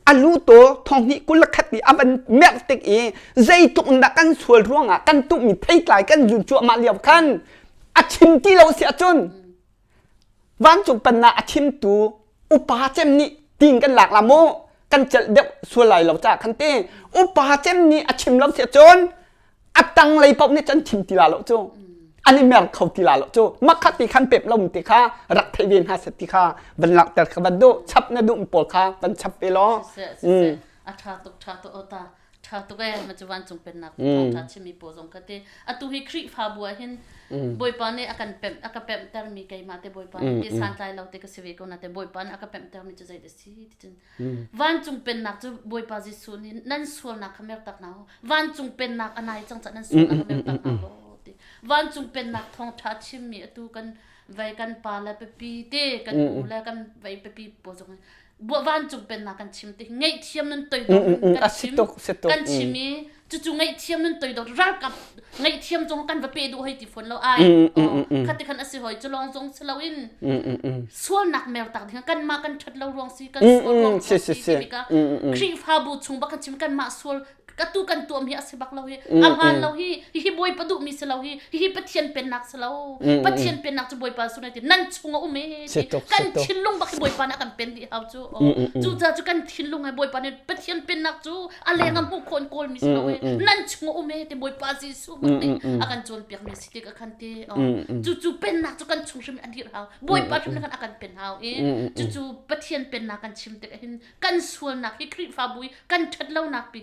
a lu to thong hnih 21 ni a van merh tik i zeitluk in dah kan sual ruangah kan tuhmi theitlai kan zun cuahmah lio khan a chim ti lo si ahcun Vancung pennak a chimtu upa cem nih tiin kan lak la maw kan celh deuh sual lai lo caah khan te upa cem nih a chim lo si ahcun a tanglei paoh nih cun chim ti la lo cu an i mer kho ti la lo cu makhat ti khan pep lo ti kha rak thei ve hna set ti kha van langhter kha van duh chap na duh pawl kha van chap ve law a tha tuk tha tuk ota Ṭha tuk ee, ma cu vancung pennak thawngṭha chimmi pawl zong kha ti. Atu hi Khrihfabu ah hin Bawipa nih a kan pemh, a ka pemhtermi keimah te Bawipa nih ti santlai lo te ka si ve ko na te Bawipa nih a ka pemhtermi cu zeidah si ti cun vancung pennak cu Bawipa Jesuh nih nan sualnak kha mertak hna u. Vancung pennak a nai cang caah nan sualnak kha mertak hna law ti. Vancung pennak thawngṭha chimmi atu kan vei kan pa le pipi te kan u le kan vei pipi pawl zong vancung pennak kan chim ti ngaihthiam nan toidor kan chim kan chim i cucu ngaihthiam nan toidor ralkap ngaihthiam zong kan va pe duh hoi ti fawn lo ai khati khan asi hoi cu lawng zong si loin sualnak mer tak ding kan mah kan that lo ruang si kan sual ruang si ti ka Khrihfabu chung bak kan chim kan mah sual atu kan tuam hi a si bak lo hi a hmaan lo hi hihi bawipa duhmi si lo hi hihi pathian pennak si lo pathian pennak cu bawipa sunai ti nan chung a um e kan thinlung bak hi bawipa nih a kan pen dih hau cu cu ca cu kan thinlung he bawipa nih pathian pennak cu a leng a hmuh khawh in kawlmi si lo e nan chung a um e ti bawipa Jesuh bak nih a kan cawnpiak mi si tik a khan ti cu cu pennak cu kan chung hrim a dir hau bawipa hrim khan a kan pen hau i cu cu pathian pennak kan chim tik hin kan sualnak hi Khrihfabu i kan ṭhat lonak pi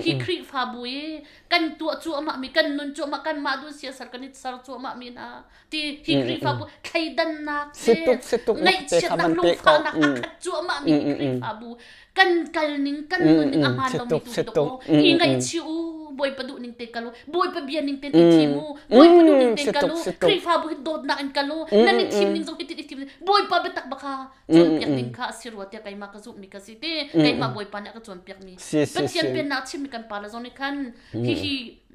ti hi. Khrihfabu i kan tuah cuahmah mi kan nun cuahmah kan mah dun siasal kan i ser cuahmah mi hna ti hi Khrihfabu thleidannak ngaihchiatnak lungfahnak a khat cuahmah mi Khrihfabu kan kal ning kan nun ning a hmaan lomi tu hi dawk i ngaihchih u Bawipa duh ning te kal u Bawipa bia ning ten i thim u Bawipa duh ning ten kal u Khrihfabu hi dawtnak in kal u nan i thim ning zong hi tin i thim Bawipa biatak baka cawnpiak ding kha a si rua tiah keimah ka zumhmi ka si ti keimah Bawipa nih a ka cawnpiak mi Pathian pennak chimmi kan pa le zong nih khan hihi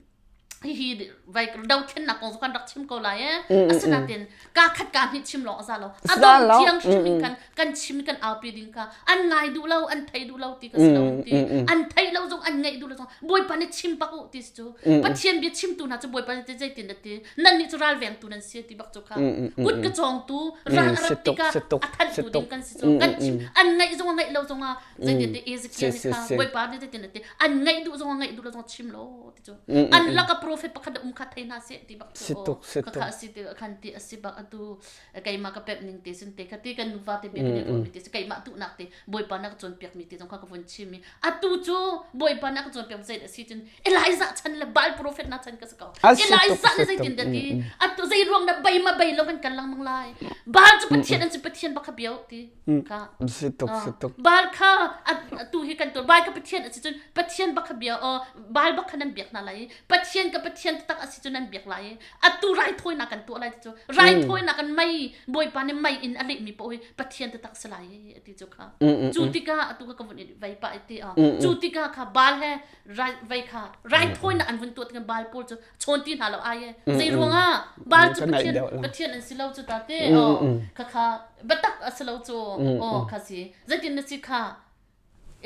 hihi vai dothlennak kong kan rak chim ko lai eh asinain ka khat ka hnih chim lawng a za lo a dong thiang hrim in kan kan chim kan aupi ding kha an ngai duh lo an thei duh lo ti ka si lo ti an thei lo zong an ngaih duh lo zong bawipa nih chim pak u ti cu pathian bia chimtu hna cu bawipa nih zeitin dah ti nan nih cu ralvengtu nan si ti bak cu kha kut ka cawngtu ral a rat tikah a thanhtu ding kan si cu kan chim an ngaih zong a ngaih lo zong ah zeitin ti Ezekiel nih kha bawipa nih zeitin ti an ngaih duh zong a ngaih duh lo zong chim lo ti cu an laka prophet pakhat um kha thei hna seh ti bak cu ka kha si ti khan ti asi bak atu keimah ka pep ning te sin te kha ti kan nuva te bia kan i ruah mi te si keimah duhnak te bawipa na ka cawnpiak mi te zong kha ka vun chim i atu cu bawipa na ka cawnpiak zei a si cun Elijah chan le Baal prophet na chan ka si ko Elijah ne zeitin dah ti atu zei ruang na bei ma bei lo kan kan lengmang lai Baal cu Pathian an si Pathian bak kha biau ti kha si tuk si tuk Baal kha atu hi kan tur Baal ka Pathian a si cun Pathian bak kha bia o Baal bak kha nan biak hna lai Pathian ka Pathian tak a si cun nan biak lai atu raithawinak kan tuah lai ti cu raithawinak kan mei Bawipa nih mei in a lehmi paoh hi Pathian taktak si lai ti cu kha cu tikah atu ka ka vun i vei pah ti a cu tikah kha Baal he rai vei kha raithawinak an vun tuah tikah Baal pawl cu chawn ti hna lo ai e zei ruangah Baal cu Pathian Pathian an si lo cu ta te oh kha kha biatak a si lo cu oh kha si zeitin na si kha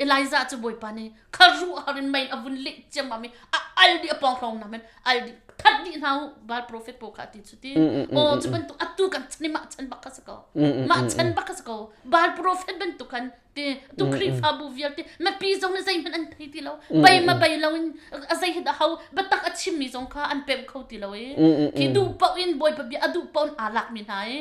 Elijah cu Bawipa nih kha ruh har in mei a vun leh ciammam i a al dih a pawng hrawng na men al dih that dih hna u Baal prophet pawl kha ti cu ti oh cu bantuk atu kan chan i mah chan bak kha si ko mah chan bak kha si ko Baal prophet bantuk khan ti tu Khrihfabu vialte mipi zong nih zeihmanh an thei ti lo bei ma bei lo in a zei hi dah hau biatak a chimmi zong kha an pem kho ti lo i khi duh paoh in Bawipa bia a duh paoh in aa lakmi hna i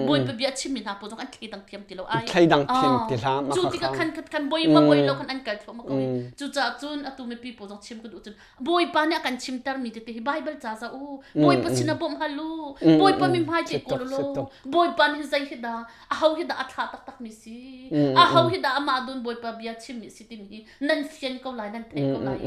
Bawipa bia a chimmi hna pawl zong an thleidang thiam ti lo ai thleidang thiam ti hlah cu tikah khan khat khan boi ma boi lo khan an kal thluahmah ko i cucaah cun atu mipi pawl zong chim ka duh cun Bawipa nih a kan chimter mi tete hi Bible ca za u Bawipa sin ah bawmh hal u Bawipa mi hmai te kawl u Bawipa nih zei hi dah a ho hi dah a thlah taktak mi si a ho hi dah amah dun Bawipa bia chim mi si timi hi nan fian ko lai nan theih ko lai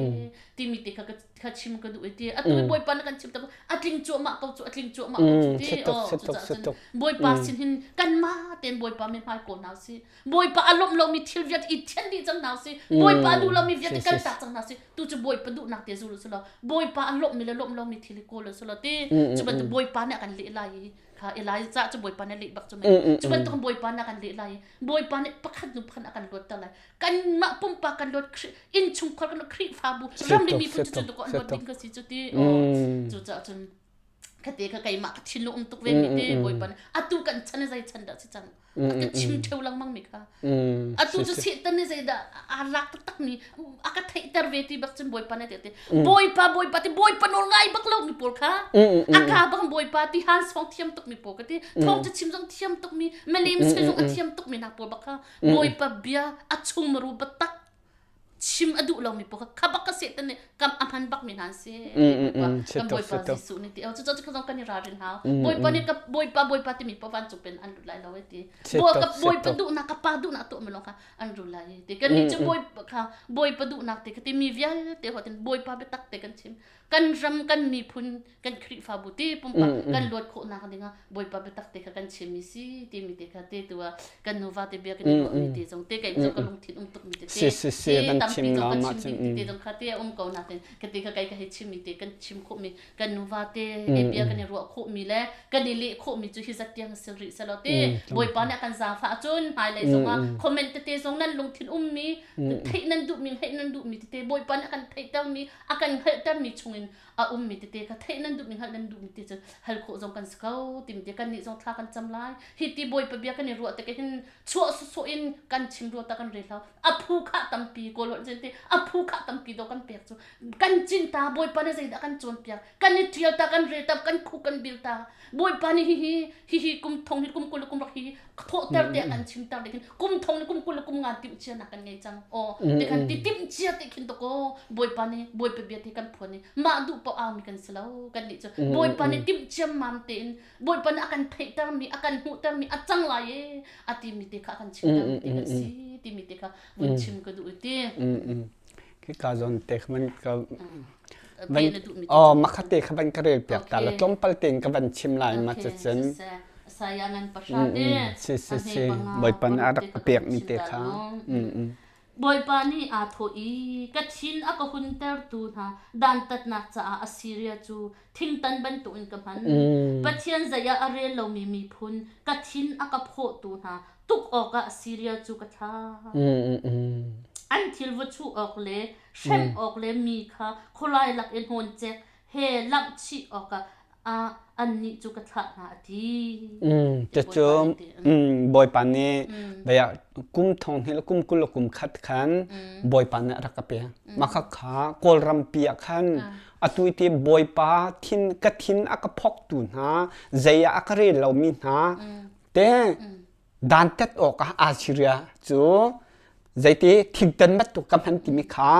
timi te kha kha chim ka duh ti atu Bawipa nih kan chim tak a tling cuahmah ko cu a tling cuahmah ko cu ti oh cucaah cun Bawipa sin hin kanmah tein Bawipa mi hmai kawl hna si Bawipa a lawmh lomi thil vialte i thianh dih cang hna usih. Bawipa a duh lomi vialte kaltak cang hna usih. Tu cu Bawipa duhnak te zul usih law Bawipa a lawmhmi le lawmh lomi thil i kawl usih law ti cu bantuk Bawipa nih a kan leh lai i kha Elijah cu Bawipa nih a leh bak cu mei. Cu bantuk Bawipa nih a kan leh lai i Bawipa nih pakhat hnu pakhat a kan luatter lai. Kanmah pumpak kan luat innchungkhar kan luat Khrihfabu ramri miphun cu cu an luat ding ka si cu ti. Cucaah cun khate kha keimah ka thinlung um tuk ve mi te bawipa nih atu kan chan zei chan dah si cang ka chim theu lengmang mi kha atu cu satan nih zeidah aa lak taktak mi a ka theihter ve ti bak cun bawipa nih ti bawipa bawipa ti bawipa nawl ngai bak lo mi pawl kha a ka bak bawipa ti han song thiam tuk mi pawl ka ti thong cu chim zong thiam tuk mi malim soi zong a thiam tuk mi nak pawl bak kha bawipa bia a chung maru batak chim a duh lomi pawl kha bak ka Satan nih kam a hman bak mi hna an si kan bawipa Jesuh nih ti cu cu zong kan i ralrin hau bawipa nih ka bawipa bawipa timi paoh vancung pen an lut lai lo ti bawipa duhnak ka pa duhnak tuah mi lawng kha an lut lai ti kan nih cu bawipa kha bawipa duhnak te ka ti mi vialte hotin bawipa biatak te kan chim kan ram kan miphun kan Khrihfabu te pumpak kan luat khawhnak dingah Bawipa biatak te kha kan chimmi si timi te kha te tu ah kan nuva te bia kan i ruahmi te zong te kei zong ka lungthin um tukmi te te te tampi zong ka chim ding te zong kha te um ko natin ka te kha kai ka hei chimmi te kan chim khawhmi kan nuva te he bia kan i ruah khawhmi le kan i leh khawhmi cu hi zat tiang sil rih selaw te Bawipa nih a kan zaangfah ahcun hmailei zongah comment tete zong nan lungthin ummi theih nan duhmi theih nan duhmi tete Bawipa nih a kan theihtermi a kan hngalhtermi chungin a ummi tete kha theih nan duhmi hngalh nan duhmi te cu hal khawh zong kan si ko timi te kan nih zong thla kan cam lai hi ti bawipa bia kan i ruah tik hin chuah sawsawh in kan chim rua ta kan rel hau a phu kha tampi kawl holh cun. ti a phu kha tampi do kan pek cu kan cin ta Bawipa nih zeidah kan cawnpiak kan i ṭial ta kan rel ta kan khu kan bil ta Bawipa nih hihi hihi kum thong hi kum 20 kum rak hi thawhter te kan chimter de khin kum thong ni kum 20 kum ngan timh chia nak kan ngei cang o te khan ti timh chia te khin to ko Bawipa nih Bawipa bia te kan phuan ni mah duh po au mi kan si lo kan nih cu Bawipa nih timh chiam mam tein Bawipa nih a kan theihter mi a kan hmuhter mi a cang lai e a ti mi te kha a kan chimter mi te kan si ti mi te kha vun chim ka duh ti Khika zawn te kha van ka van oh makhat te kha van ka rel piak ta la tlawmpal tein ka van chim lai ma cacen saya ngan pasha te si si si Bawipa nih a rak ka pek mi te kha Bawipa nih aa thawh i ka thin a ka huntertu hna dantatnak caah Assyria cu thingtan bantukin ka hman. Pathian zei ah a rel lomi miphun ka thin a ka phawhtu hna tuk awkah Assyria cu ka thlah. An thil va chuh awk le hrem awk le mi kha khualai lak i hnawncek he lamh chih awkah annih cu ka thlah hna a ti. Cucu Bawipa nih bia kum thong hnih le kum 20 le kum khat khan Bawipa nih a rak ka pek. Mah khakha Kawlram pi ah khan atu ti Bawipa thin ka thin a ka phoktu hna zei ah a ka rel lomi hna te dantat awkah Assyria cu zeiti thingtan bantuk ka hman timi kha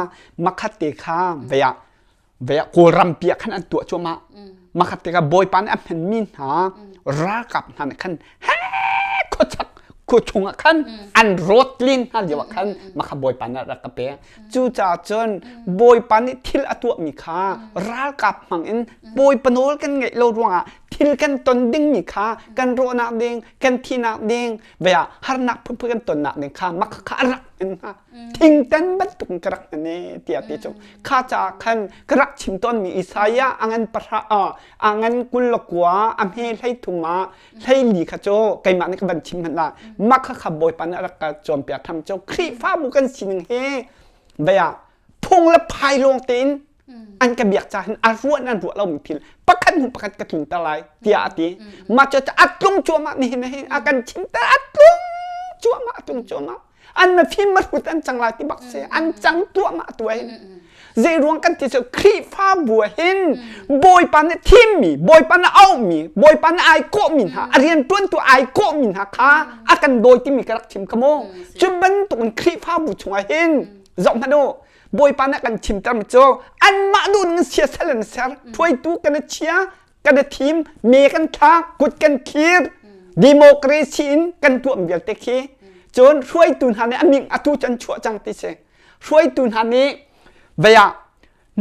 makhat te kha vei ah vei ah Kawlram pi ah khan an tuah cuahmah. Makhat te kha Bawipa nih a hmanmi hna ralkap hna nih khan he khuachak khuachung ah khan an rawt len hna lio ah khan makha Bawipa nih a rak ka pek. Cucaah cun Bawipa nih thil a tuahmi kha ralkap hmang in Bawipa nawl kan ngeih lo ruangah thil kan ton dingmi kha kan rawhnak ding kan thihnak ding vei ah harnak phunphun kan tonnak ding kha mak kha a rak in hnga thingtan bantuk in ka rak hman e tiah ti cu kha caah khan ka rak chim tawnmi Isaiah a ngan pahra a ngan 29 a hme 33 ah 14 kha cu keimah nih ka van chim hmanh la mak kha kha Bawipa nih a rak ka cawnpiak tham cu Khrihfabu kan sining hi vei ah phung le phai lawng tein an ka biak ca hin a ruah an ruah lomi thil pakhat hnu pakhat ka tlunter lai tiah a ti mah cu a tlung cuahmah nihin hin a kan chimter a tlung cuahmah a tlung cuahmah an ma fim ma hrut an cang lai ti bak si an cang tuahmah tu hin zei ruang kan ti cu Khrihfabu hin Bawipa nih thimmi Bawipa nih auhmi Bawipa nih ai kawhmi hna a rian tuantu ai kawhmi hna kha a kan dawi timi ka rak chim kha mu cu bantuk in Khrihfabu chungah hin zoh hmanh u Bawipa nih a kan chimtermi cu anmah duh ning siasal an ser hruaitu kan i chia kan i thim me kan thlak kut kan thlir democracy in kan tuah vialte khi cun hruaitu hna nih a min atu cu an chuah cang ti si hruaitu hna nih vei ah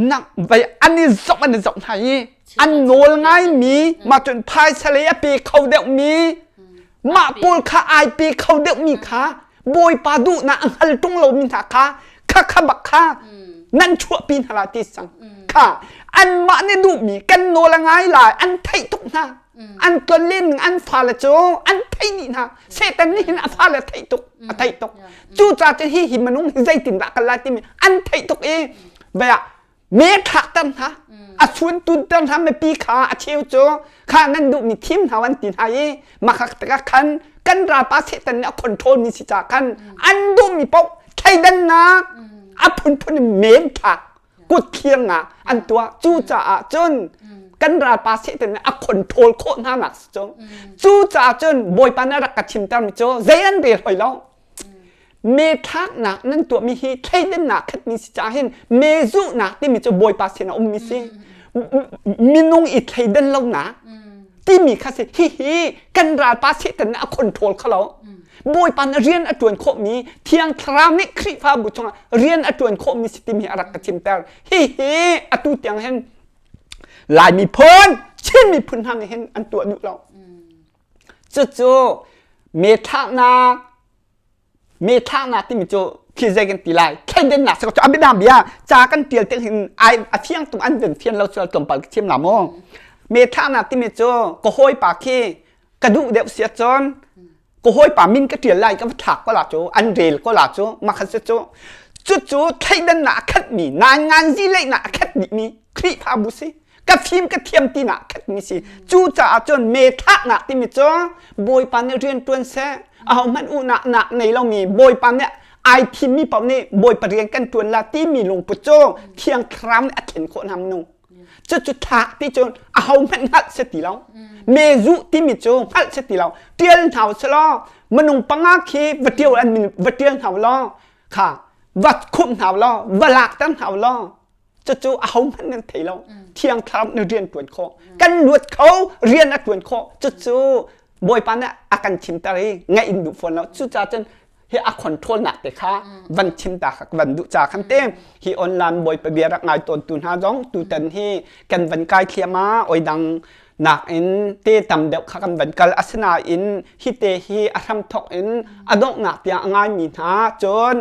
nak vei an i zoh an i zoh hna i an nawl ngaimi mah cun phaisa lei a pe kho deuhmi mah pawl kha ai pe kho deuhmi kha Bawipa duhnak a hngal ṭung lomi hna kha kha kha bak kha nan chuahpi hna la ti cang kha anmah nih duhmi kan nawl a ngai lai an theih tuk hna an tlonlen ning an fale cu an theih dih hna Satan nih hin a fale theih tuk a theih tuk cucaah cun hi hi minung hi zeitindah kan lai timi an theih tuk i vei ah me thlakter hna a sun tunter hna mipi kha a cheu cu kha nan duhmi thim hna an ti hna i makak tikah khan kan ralpa Satan nih a control mi si ca khan an duhmi paoh thleidannak a phunphun in men thlak kut thlir an tuah cu caah cun kan ralpa Satan nih a control khawh hna nak si cu cu caah cun Bawipa nih a rak ka chimter mi cu zei an rel hoi lo Me thlaknak nan tuahmi hi thleidannak khatmi si caah hin me zuhnak timi cu Bawipa sin a ummi si. Minung i thleidan lonak timi kha si hihi kan ralpa Satan nih a control kho lo. Bawipa nih rian a ṭuan khawhmi Thiang Thlarau nih Khrihfabu chungah rian a ṭuan khawhmi si timi a rak ka chimter. Hihi atu tiang hin Lai miphun, Chin miphun hna nih hin an tuah duh lo. Cucu me thlaknak me thlaknak timi cu khi zei kan ti lai thleidannak si ko cu a biadang bia ca kan tial tik hin ai a fiang tung an van fian lo sual tlawmpal ka chim la mu me thlaknak timi cu ka hawipa khi ka duh deuh sia cun ka hawipa min ka tial lai ka va thlak ko la cu an rel ko la cu makhan si cu cucu thleidannak a khatmi nai ngan zi leihnak a khat dihmi Khrihfabu si ka fim ka thiam tinak khatmi si cucaah cun me thlaknak timi cu Bawipa nih rian ṭuan seh ahohmanh uhnak nak nei lomi Bawipa nih. Ai thimmi paoh nih Bawipa rian kan ṭuan la timi lungput cu Thiang Thlarau nih a thlen khawh hna minung. Cucu thlak ti cu aho hmanh hngalh si ti lo. Mezuh timi cu hngalh si ti lo. Ṭial hna usih minung panga khi va ṭial an min va ṭial hna law kha va khumh hna law va lakter hna law cucu ahohmanh nan thei lo. Thiang Thlarau nih rian ṭuan khawh. Kan luat kho, rian a ṭuan khawh. Cucu Bawipa nih a kan chimter i ngaih in duh fawn lo. Cucaah cun hi a control nak te kha van chim ta kha van duh ca khan te hi online bawipa bia rak ngai tawn tu hna zong tutan hi kan van kai thliam a oi dang nak in te tam deuh kha kan van kal asinain hi te hi a hram thok in a donghnak tiang a ngai mi hna cun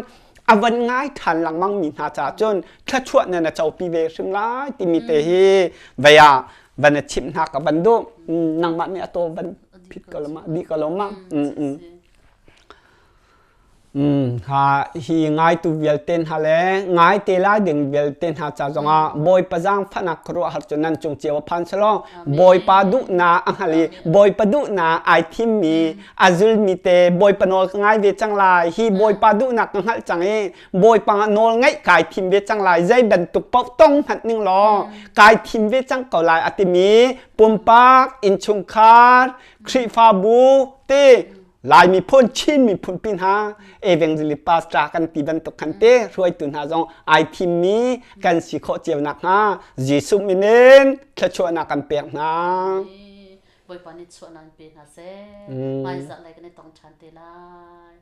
a van ngai than lengmang mi hna ca cun thluachuah na na copi ve hrim lai timi te hi vei ah van a chimh hna ka van duh nangmah nih a to van phit ko lo ma di ko lo ma Hi ngaitu vialte hna le ngaite lai ding vialte hna ca zongah Bawipa zaangfahnak khuaruahhar cu nan cung cio a phan selaw Bawipa duhnak a hngal i Bawipa duhnak ai thimmi a zulmi te Bawipa nawl ka ngai ve cang lai hi Bawipa duhnak ka hngalh cang i Bawipa nawl ngaih kai thim ve cang lai zei bantuk paoh tong hmanh ning law kai thim ve cang ko lai a timi pumpak innchungkhar Khrihfabu te Lai miphun Chin miphun pi hna evangelist pastor kan ti bantuk khan te hruaitu hna zong ai thimmi kan si khawh cio nakhnga Jesuh min in thluachuahnak kan pek hna. Bawipa nih chuahnak in pe hna seh. Hmaizah lai kan i tong ṭhan te lai.